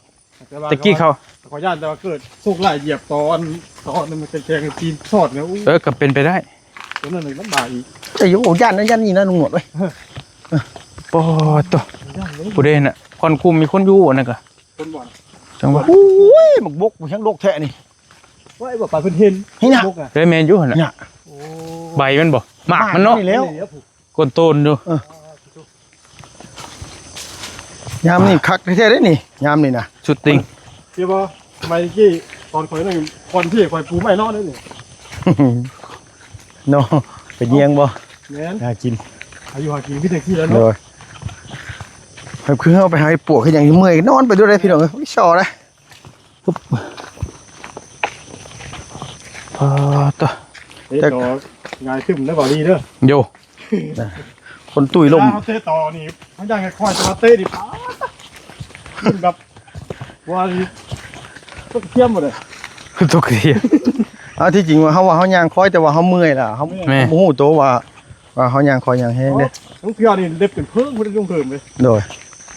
ແຕ່ວ່າ ແຕ່ກີ້ເຂົາ ເຂົາຢ້ານແຕ່ວ່າເກີດໂຊກຮ້າຍຢຽບຕອນ ຕອນນັ້ນມັນແຂງໆ ຕີນຊອດນະ ໂອ້ ເອີ ກໍເປັນໄປໄດ້ ຕົວນັ້ນລຳບາກອີກ ແຕ່ຢ່າເວົ້າຢ້ານນະ ຢ້ານນີ້ນະ ລຸງໜວດເອີຍ ປາດໂທ້ ຜູ້ໃດຫັ້ນນະ ຄວັນຄຸມມີຄົນຢູ່ອັນນັ້ນກະ ຄົນບໍ່ນະ ຈັງຫວະ ໂອ້ຍ ໝາກບົກມັນຍັງດົກແທ້ນີ້ ວ່າໄອ້ບໍ່ປາເພິ່ນເຫັນ ນີ້ນະ ບົກນະ ເອີ ແມ່ນຢູ່ຫັ້ນນະ ນີ້ນະ ໂອ້ ໃບມັນບໍ່ ໝາກມັນເນາະ ນີ້ແລ້ວ ນີ້ແຫຼະ ກົ້ນໂຕນຢູ່ ເອີ ຍາມນີ້ຄັກແທ້ໆເດ້ນີ້ ຍາມນີ້ນະ ສຸດຕິ່ງ ເຈົ້າບໍ່ ສະໄໝກີ້ຕອນຂ້ອຍນັ້ນ ກ່ອນທີ່ຂ້ອຍປູໄມ້ເນາະ ນີ້ ເນາະ ໄປແຍ່ງບໍ່ ແມ່ນ ຫາກິນ ອາຍຸຫາກິນຄືຈັ່ງຊີ້ແຫຼະເນາະ ໂດຍ ຄືເຮົາໄປຫາປວກເຮັດຫຍັງເມື່ອຍນອນໄປໂລດເດ້ພີ່ນ້ອງເອີຍ ໂອ້ຍ ຊໍເດ້ ປາດໂທ້ ເຮັດຕໍ່ງ່າຍຂຶ້ນເດີ ບໍ່ດີເດີ ໂຍ ຄົນຕຸ້ຍລົມ ເຕະຕໍ່ນີ້ ມັນຢ່າງຄ່ອຍໆ ແຕ່ວ່າເຕະນີ້ ປາດ ມັນແບບ ວ່າ ຕກກະທຽມບໍ່ໄດ້ ຕົກກະທຽມ. ເອົາ ທີ່ຈິງວ່າເຮົາວ່າເຮົາຍ່າງຄ່ອຍ ແຕ່ວ່າເຮົາເມື່ອຍລະ ເຮົາ ແມ່ນ ບໍ່ຮູ້ໂຕວ່າ ວ່າເຮົາຍ່າງຄ່ອຍຍ່າງແຮງເດ້. ເອີ ເທື່ອນີ້ເລັບຈົນເພີງ ບໍ່ໄດ້ລົງເພີ່ມເລີຍ. ໂດຍ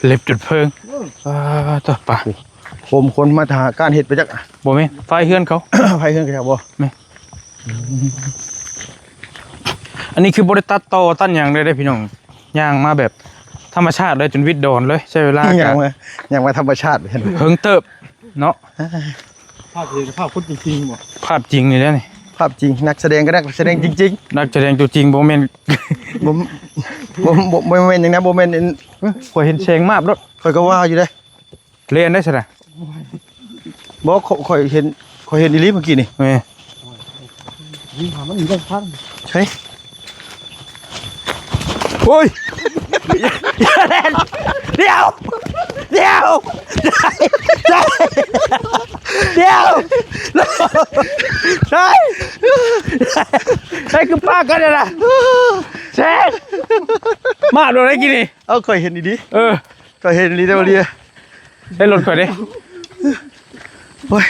ເລັບຈົນເພີງ. ເອີ ເອີ ຕົວປາ ໂຄມຄົນມາຖ້າການເຮັດໄປຈັກ. ບໍ່ແມ່ນ ໄຟເຮືອນເຂົາ ໄຟເຮືອນເຂົາບໍ່. ແມ່ນ ອັນນີ້ຄືບໍ່ໄດ້ຕັດຕໍ່ຕັດຫຍັງເລີຍເດ້ພີ່ນ້ອງ ຍ່າງມາແບບທຳມະຊາດເລີຍ ຈົນວິດດອນເລີຍ ໃຊ້ເວລາ ຍ່າງມາ ຍ່າງມາທຳມະຊາດ ເຫິງເຕີບເນາະ. ພາບເຫັນພາບຄົນຈິງໆບໍ່? ພາບຈິງນີ້ແຫຼະນີ້ ພາບຈິງ ນັກສະແດງກໍນັກສະແດງຈິງໆ ນັກສະແດງຕົວຈິງ ບໍ່ແມ່ນ ບໍ່ ບໍ່ ບໍ່ ບໍ່ແມ່ນຫຍັງນະ ບໍ່ແມ່ນ ເອີ ຂ້ອຍເຫັນແສງມາບໂລດ ຂ້ອຍກໍວ່າຢູ່ເດ້. ແລ່ນໄດ້ຊັ້ນນະ ບໍ່ ຂ້ອຍ ຂ້ອຍເຫັນ ຂ້ອຍເຫັນອີ່ຫຼີເມື່ອກີ້ນີ້. ແມ່ນ ໃສ ໂອ້ຍ ຢ່າແລ່ນ ດຽວ ດຽວ ດຽວ ໃສ ໃສ ຄືປາກກັນນະ ແຊງ ມາໂດນໄດ້ກີ້ນີ້. ເອົາ ຂ້ອຍເຫັນອີ່ຫຼີ ເອີ ຂ້ອຍເຫັນອີ່ຫຼີເດ້ ບໍ່ດີ. ໃຊ້ລົດຂ້ອຍເດ້. ໂອ້ຍ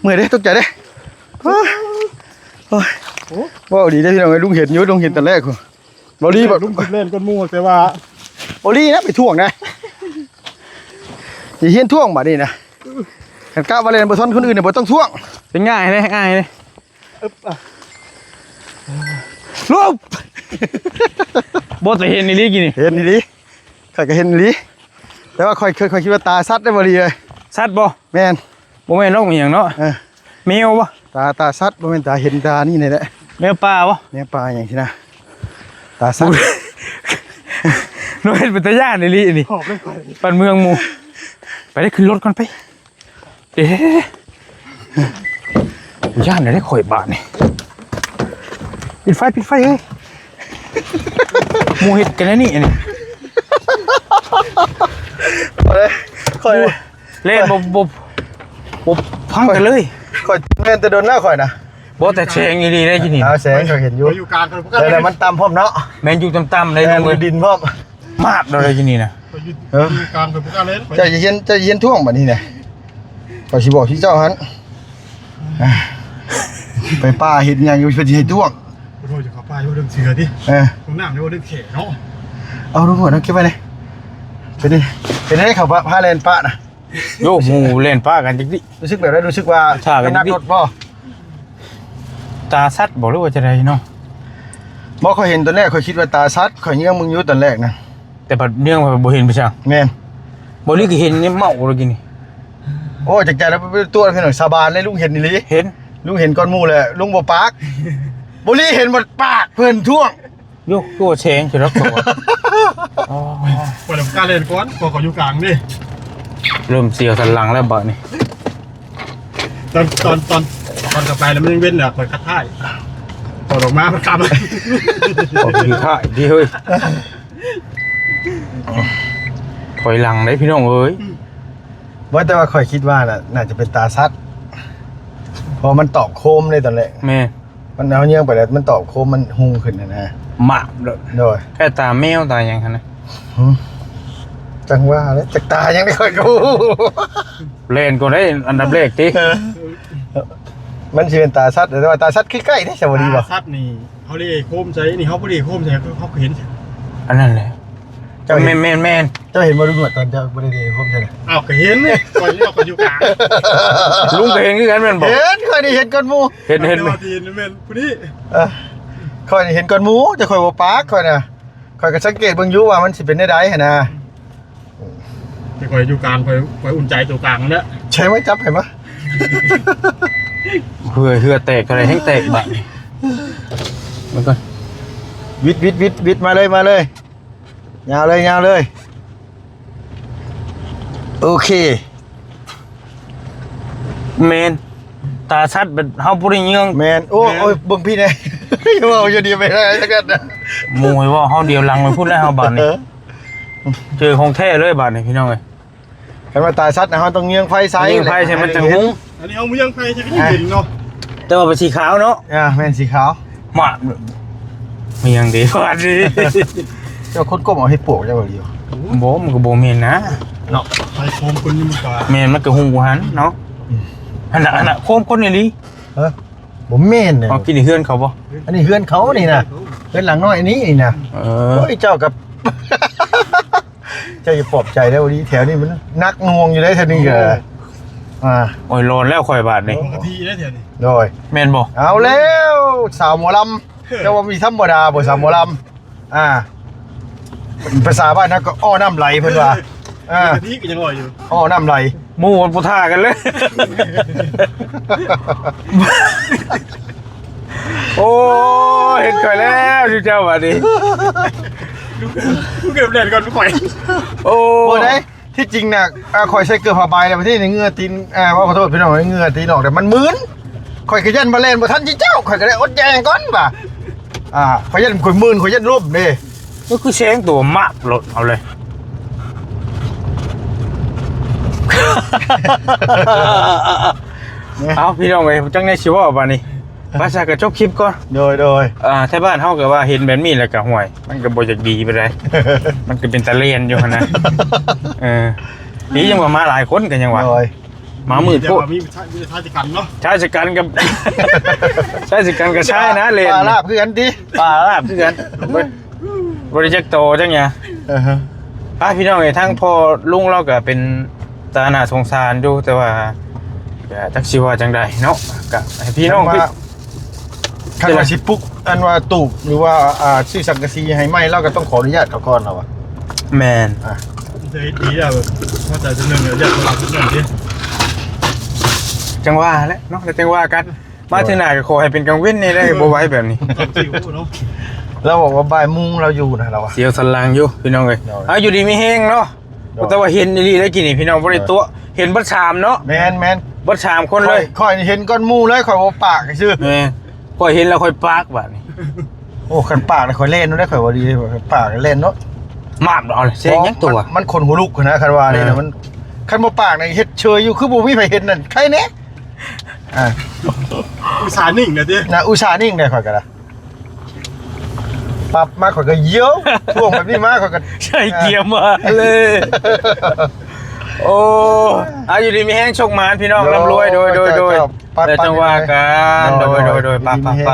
ເມື່ອຍເດ້ ຕົກໃຈເດ້. ໂອ້ຍ ເວົ້າດີເດ້ພີ່ນ້ອງເອີຍ ລຸງເຫັນຢູ່ ລຸງເຫັນຕອນແລກພຸ້ນ. ບໍ່ລີ ລຸງຄິດແລ່ນກ່ອນໝູ່ ແຕ່ວ່າ ບໍ່ລີນະ ໄປທ່ວງນະ ຊິຮຽນທ່ວງບາດນີ້ນະ. ຄັນກະວ່າແລ່ນບໍ່ທັນຄົນອື່ນນີ້ ບໍ່ຕ້ອງທ່ວງ ເປັນງ່າຍເດ້ ງ່າຍເດ້. ອຶບ ອ່ະ ລົບ ບໍ່ ແຕ່ເຫັນອີ່ຫຼີກີ້ນີ້ ເຫັນອີ່ຫຼີ. ຂ້ອຍກໍເຫັນອີ່ຫຼີ ແຕ່ວ່າຂ້ອຍ ຂ້ອຍ ຂ້ອຍຄິດວ່າຕາສັດໄດ້ບໍ່ດີເອີຍ. ສັດບໍ່? ແມ່ນ ບໍ່ແມ່ນນອກອີ່ຫຍັງເນາະ. ເອີ ແມວບໍ່? ຕາ ຕາສັດ ບໍ່ແມ່ນຕາເຫັນ ຕານີ້ນີ້ແຫຼະ. ແມວປ່າບໍ່? ແມວປ່າຫຍັງຊີ້ນະ ຕາສັດ. ໂອ້ຍ ເປັນຕາຢ້ານອີ່ຫຼີນີ້ ປານເມືອງໝູ່. ໄປເດ້ ຂຶ້ນລົດກ່ອນໄປ. ເອ ຢ້ານໄດ້ຂ້ອຍບາດນີ້. ປິດໄຟ ປິດໄຟເອີຍ. ໝູ່ເຮັດກັນແນວນີ້ ອັນນີ້ ຂ້ອຍ ຂ້ອຍ ໂອ້ຍ ແລ່ນບໍ່ ບໍ່ ບໍ່ຟັງກັນເລີຍ. ຂ້ອຍແມ່ນແຕ່ດົນແລ້ວຂ້ອຍນະ. ບໍ່ ແຕ່ແສງອີ່ຫຼີໄດ໋ຢູ່ນີ້. ເອົາ ແສງຂ້ອຍເຫັນຢູ່ ຂ້ອຍຢູ່ກາງ ຂ້ອຍບໍ່ກ້າ ແຕ່ມັນຕ່ຳພ້ອມເນາະ. ແມ່ນ ຢູ່ຕ່ຳໆໄດ໋ ແມ່ນ ລົງເລີຍ ຢູ່ດິນພ້ອມ. ມາບໂດນໄດ້ຢູ່ນີ້ນະ. ຂ້ອຍຢູ່ ເອີ ຢູ່ກາງ ຂ້ອຍບໍ່ກ້າແລ່ນໄປ. ເຈົ້າຢ່າຮຽນ ເຈົ້າຢ່າຮຽນທ່ວງບາດນີ້ນະ. ຂ້ອຍຊິບອກຊື່ເຈົ້າຫັ້ນ ໄປປ່າເຮັດຫຍັງຢູ່ ເພິ່ນຊິໃຫ້ທ່ວງ. ບໍ່ໂທດຈະເຂົ້າປ່າຢູ່ເລື່ອງເສືອຕິ. ເອີ ຫ້ອງນ້ຳຢູ່ເລື່ອງແຂເນາະ. ເອົາ ຕຳຫຼວດເອົາເກັບໄວ້ເລີຍ. ເປັນ ເປັນໄດ໋ ເຂົາພາ ພາແລ່ນປະນະ? ໂຍ ໝູ່ແລ່ນປະກັນຈັກຕິ. ຮູ້ສຶກແບບໃດ? ຮູ້ສຶກວ່າ ຖ້າກັນ ນ້ຳໜັກລົດບໍ່? ຕາສັດບໍ່ ຫຼືວ່າຈັ່ງໃດເນາະ? ບໍ່ ຂ້ອຍເຫັນຕອນແລກ ຂ້ອຍຄິດວ່າຕາສັດ ຂ້ອຍເຍືອງເບິ່ງຢູ່ຕອນແລກນະ. ແຕ່ບັດເຍືອງໄປບໍ່ເຫັນໄປຊັ້ນ. ແມ່ນ ບໍ່ລີກໍເຫັນນີ້ເມົາເລີຍກີ້ນີ້. ໂອ້ ຈັກໃຈແລ້ວ ໄປຕົວະພີ່ນ້ອງ ສາບານເລີຍ ລຸງເຫັນອີ່ຫຼີ. ເຫັນ ລຸງເຫັນກ່ອນໝູ່ແຫຼະ ລຸງບໍ່ປາກ. ບໍ່ລີເຫັນໝົດປາກ ເພິ່ນທ້ວງ. ໂຍ ຕົວແສງຊິລັກຕົວ. ອໍ ຂ້ອຍລຳຄານເລີຍກ່ອນ ເພາະຂ້ອຍຢູ່ກາງເດ້. ເລີ່ມສຽວສັນຫຼັງແລ້ວບາດນີ້. ຕອນ ຕອນ ຕອນ ຕອນເຂົ້າໄປແລ້ວມັນຍັງເວັ້ນແຫຼະ ຂ້ອຍຄັດທ້າຍ ຕອນອອກມາມັນຄຳ. ອອກຢູ່ທ້າຍເດ້ເຮີ້ຍ. ຖອຍຫຼັງເດ້ພີ່ນ້ອງເອີຍ. ບໍ່ ແຕ່ວ່າຂ້ອຍຄິດວ່ານະ ໜ້າຈະເປັນຕາສັດ ເພາະມັນຕອບໂຄມເດ້ຕອນແລກ. ແມ່ນ ມັນເອົາເຍືອງໄປແລ້ວ ມັນຕອບໂຄມ ມັນຮຸ່ງຂຶ້ນຫັ້ນນະ. ມາບໂລດ. ໂດຍ ແຄ່ຕາແມວຕາຫຍັງຫັ້ນນະ. ຫື ຈັ່ງວ່າແຫຼະ ຈັກຕາຫຍັງໄດ້ ຂ້ອຍກໍບໍ່ຮູ້. ແລ່ນກ່ອນໄດ້ອັນດັບແລກຕິ. ເອີ ມັນຊິເປັນຕາສັດ ແຕ່ວ່າຕາສັດຄືໃກ້ເດ້ ສະບໍ່ດີບໍ່? ຕາສັດນີ້ ເຮົາເລໂຄມໃສ່ ນີ້ເຮົາບໍ່ເລໂຄມໃສ່ ເຮົາກໍເຫັນ. ອັນນັ້ນແຫຼະ. ເຈົ້າເຫັນ ແມ່ນໆໆ ເຈົ້າເຫັນບໍ່ ລຸງໜວດ ຕອນເຈົ້າບໍ່ໄດ້ເລໂຄມໃສ່ນະ? ອ້າວ ກໍເຫັນນີ້ ຂ້ອຍ ຂ້ອຍຢູ່ກາງ. ລຸງກໍເຫັນຄືກັນແມ່ນບໍ່? ເຫັນ ຂ້ອຍນີ້ເຫັນກ່ອນໝູ່. ເຫັນ ເຫັນ ແມ່ນຜູ້ນີ້. ເອີ ຂ້ອຍນີ້ເຫັນກ່ອນໝູ່ ແຕ່ຂ້ອຍບໍ່ປາກ ຂ້ອຍນະ. ຂ້ອຍກໍສັງເກດເບິ່ງຢູ່ວ່າມັນຊິເປັນແນວໃດຫັ້ນນະ. ແຕ່ຂ້ອຍຢູ່ກາງ ຂ້ອຍ ຂ້ອຍອຸ່ນໃຈຕົວກາງຫັ້ນແຫຼະ. ໃຊ້ໄວ້ຈັບໃຫ້ມາ. ເຫື່ອ ເຫື່ອແຕກ ເທົ່າໃດແຮ່ງແຕກບາດນີ້. ເບິ່ງກ່ອນ ວິດ ວິດ ວິດ ວິດ ມາເລີຍ ມາເລີຍ. ຍາວເລີຍ ຍາວເລີຍ. ໂອເຄ ແມ່ນ ຕາສັດແບບເຮົາບໍ່ໄດ້ເຍືອງ. ແມ່ນ ໂອ້ ແມ່ນ ໂອ້ຍ ເບິ່ງພີ່ແດ່. ເວົ້າຢູ່ດີໄປໄດ້ຈັກອັນນະ. ໝູ່ໃຫ້ເວົ້າ ເຮົາດຽວຫຼັງໄປພຸ້ນແລ້ວ ເຮົາບາດນີ້. ເອີ ເຈີຂອງແທ້ເລີຍບາດນີ້ ພີ່ນ້ອງເອີຍ. ຄັນວ່າຕາສັດນະ ເຮົາຕ້ອງເຍືອງໄຟໃສ່ ເຍືອງໄຟໃສ່ມັນຈັ່ງຮຸ່ງ. ອັນນີ້ເຮົາມາເຍືອງໄຟໃສ່ກໍຍັງເຫັນເນາະ. ແຕ່ວ່າເປັນສີຂາວເນາະ. ອ່າ ແມ່ນສີຂາວ. ມາ ມີຫຍັງດີກວ່ານີ້. ເຈົ້າຄົ້ນກົບເອົາເຫັດປວກເຈົ້າບໍ່ດີບໍ່? ບໍ່ ມັນກໍບໍ່ແມ່ນນະເນາະ. ໄຟໂຄມເພິ່ນນີ້ມັນກໍ ແມ່ນ ມັນກໍຮູ້ຫັ້ນເນາະ. ອືມ ຫັ້ນນະ ຫັ້ນນະ ໂຄມຄົນອີ່ຫຼີ. ເອີ ບໍ່ແມ່ນເດ້. ເອົາ ກິນເຮືອນເຂົາບໍ່? ອັນນີ້ເຮືອນເຂົານີ້ນະ ເຮືອນຫຼັງນ້ອຍອັນນີ້ນີ້ນະ. ເອີ ໂອ້ຍ ເຈົ້າກັບ ເຈົ້າຢ່າປອບໃຈເດີ້ ດີ ແຖວນີ້ມັນໜັກໜ່ວງຢູ່ເດ້ ແຖວນີ້ກໍ ໂອ້ ອ່າ ໂອ້ຍ ຫຼອນແລ້ວຂ້ອຍບາດນີ້. ປົກກະຕິເດ້ແຖວນີ້. ໂດຍ ແມ່ນບໍ່? ເອົາແລ້ວ ສາວໝໍລຳ ເຈົ້າວ່າມີທຳມະດາບໍ່ ສາວໝໍລຳ? ອ່າ ພາສາບ້ານເຮົາກໍ ອໍ້ນ້ຳໄຫຼ ເພິ່ນວ່າ. ອ່າ ປົກກະຕິກໍຍັງວ່າຢູ່ ອໍ້ນ້ຳໄຫຼ ໝູ່ບໍ່ທ່າກັນເລີຍ. ໂອ້ຍ ເຫັນຂ້ອຍແລ້ວ ເຈົ້າບາດນີ້ ເກີບແລ່ນກ່ອນຂ້ອຍ. ໂອ້ ບໍ່ໄດ້ ທີ່ຈິງນະ ອ່າ ຂ້ອຍໃສ່ເກີບຜ້າໃບແລ້ວ ບາດນີ້ເຫື່ອຕີນ ອ່າ ຂໍໂທດພີ່ນ້ອງ ເຫື່ອຕີນອອກ ແຕ່ມັນມື່ນ ຂ້ອຍກໍຢ້ານວ່າແລ່ນບໍ່ທັນເຈົ້າ ຂ້ອຍກໍໄດ້ອົດແຍ່ງກ່ອນວ່າ ອ່າ ຂ້ອຍຢ້ານ ຂ້ອຍມື່ນ ຂ້ອຍຢ້ານລົ້ມເດ້. ກໍຄືແຊງຕົວມາບລົດເອົາເລີຍ. ເອົາ ພີ່ນ້ອງເອີຍ ຈັກແນວຊິເວົ້າບາດນີ້. ໄປຊະ ກໍຈົບຄລິບກ່ອນ. ໂດຍ ໂດຍ ອ່າ ແຖວບ້ານເຮົາກໍວ່າເຫັນແບບນີ້ແລ້ວກໍ ຫ້ວຍ ມັນກໍບໍ່ຢາກດີປານໃດ ມັນກໍເປັນຕາແລ່ນຢູ່ຫັ້ນນະ. ເອີ ດີຈັ່ງວ່າມາຫຼາຍຄົນກໍຍັງວ່າ ໂດຍ ມາມືດໂພດ. ມີຊາຍ ມີຊາຍຊະກັນເນາະ ຊາຍຊະກັນກັບ ຊາຍຊະກັນກັບຊາຍນະ ເລ່ນ ປາລາບຄືກັນຕິ ປາລາບຄືກັນ ບໍ່ ບໍ່ໄດ້ຈັກໂຕຈັກຫຍັງ. ອ່າຮະ ອ່ະ ພີ່ນ້ອງເອີຍ ທາງພໍ່ລຸງລາວກໍເປັນຕາໜ້າສົງສານຢູ່ ແຕ່ວ່າກໍຈັກຊິວ່າຈັ່ງໃດເນາະ ກໍໃຫ້ພີ່ນ້ອງ ຄັນວ່າ ຄັນວ່າຊິປຸກ ອັນວ່າຕູບ ຫຼືວ່າ ອ່າ ຊື້ສັງກະສີໃຫ້ໃໝ່ ລາວກໍຕ້ອງຂໍອະນຸຍາດເຂົາກ່ອນລະວ່າ. ແມ່ນ ອ່ະ ຈະເຮັດດີແລ້ວ ມາໃສ່ສ່ວນໜຶ່ງ ແລ້ວຢາກຮັບສ່ວນໜຶ່ງຕິ. ຈັ່ງວ່າແຫຼະເນາະ ແລ້ວຈັ່ງວ່າກັນ ມາເທື່ອໜ້າກໍຂໍໃຫ້ເປັນກາງເວັນນີ້ໄດ້ ບໍ່ໄຫວແບບນີ້. ລາວບອກວ່າບ່າຍໂມງລາວຢູ່ນະ ລາວວ່າ ສຽວສັນຫຼັງຢູ່ ພີ່ນ້ອງເອີຍ. ໂດຍ ເອົາ ຢູ່ດີມີແຮງເນາະ. ໂດຍ ແຕ່ວ່າເຫັນອີ່ຫຼີໄດ້ກິນນີ້ ພີ່ນ້ອງ ບໍ່ໄດ້ຕົວະ ເຫັນເບິດສາມເນາະ. ແມ່ນໆ ເບິດສາມຄົນເລີຍ. ຂ້ອຍ ຂ້ອຍນີ້ເຫັນກ່ອນໝູ່ເລີຍ ຂ້ອຍບໍ່ປາກຊື່. ແມ່ນ ຂ້ອຍເຫັນແລ້ວຂ້ອຍປາກບາດນີ້. ໂອ້ ຄັນປາກນະຂ້ອຍແລ່ນໂລດເດ້ ຂ້ອຍວ່າດີ ຄັນປາກແລ່ນໂລດ. ມາບເອົາແຊງຫຍັງຕົວະ ມັນ ມັນຂົນຫົວລຸກຫັ້ນນະ ຄັນວ່ານີ້ນະ. ເອີ ມັນ ຄັນບໍ່ປາກນະເຮັດເຊີຍຢູ່ ຄືບໍ່ມີໃຜເຫັນນັ້ນ ໃຄແດ່. ອ່າ ອຸດສ່າຫນິ້ງນະຕິ ນະ ອຸດສ່າຫນິ້ງໄດ້ຂ້ອຍກໍໄດ້. ປັບມາຂ້ອຍກໍຢ້ຽວ ຊ່ວງແບບນີ້ມາຂ້ອຍກໍໃສ່ເກຍມາເລີຍ. ໂອ້ ອ່າ ຢູ່ດີມີແຮງ ໂຊກໝານ ພີ່ນ້ອງ ໂດຍ ລ່ຳລວຍ ໂດຍ ໂດຍ ໂດຍ ເຈົ້າ ໄປ ແລ້ວຈັ່ງວ່າກັນ ໂດຍ ໂດຍ ໂດຍ ໂດຍ ໄປ ຢູ່ດີມີແຮງ ໄປ ໄປ.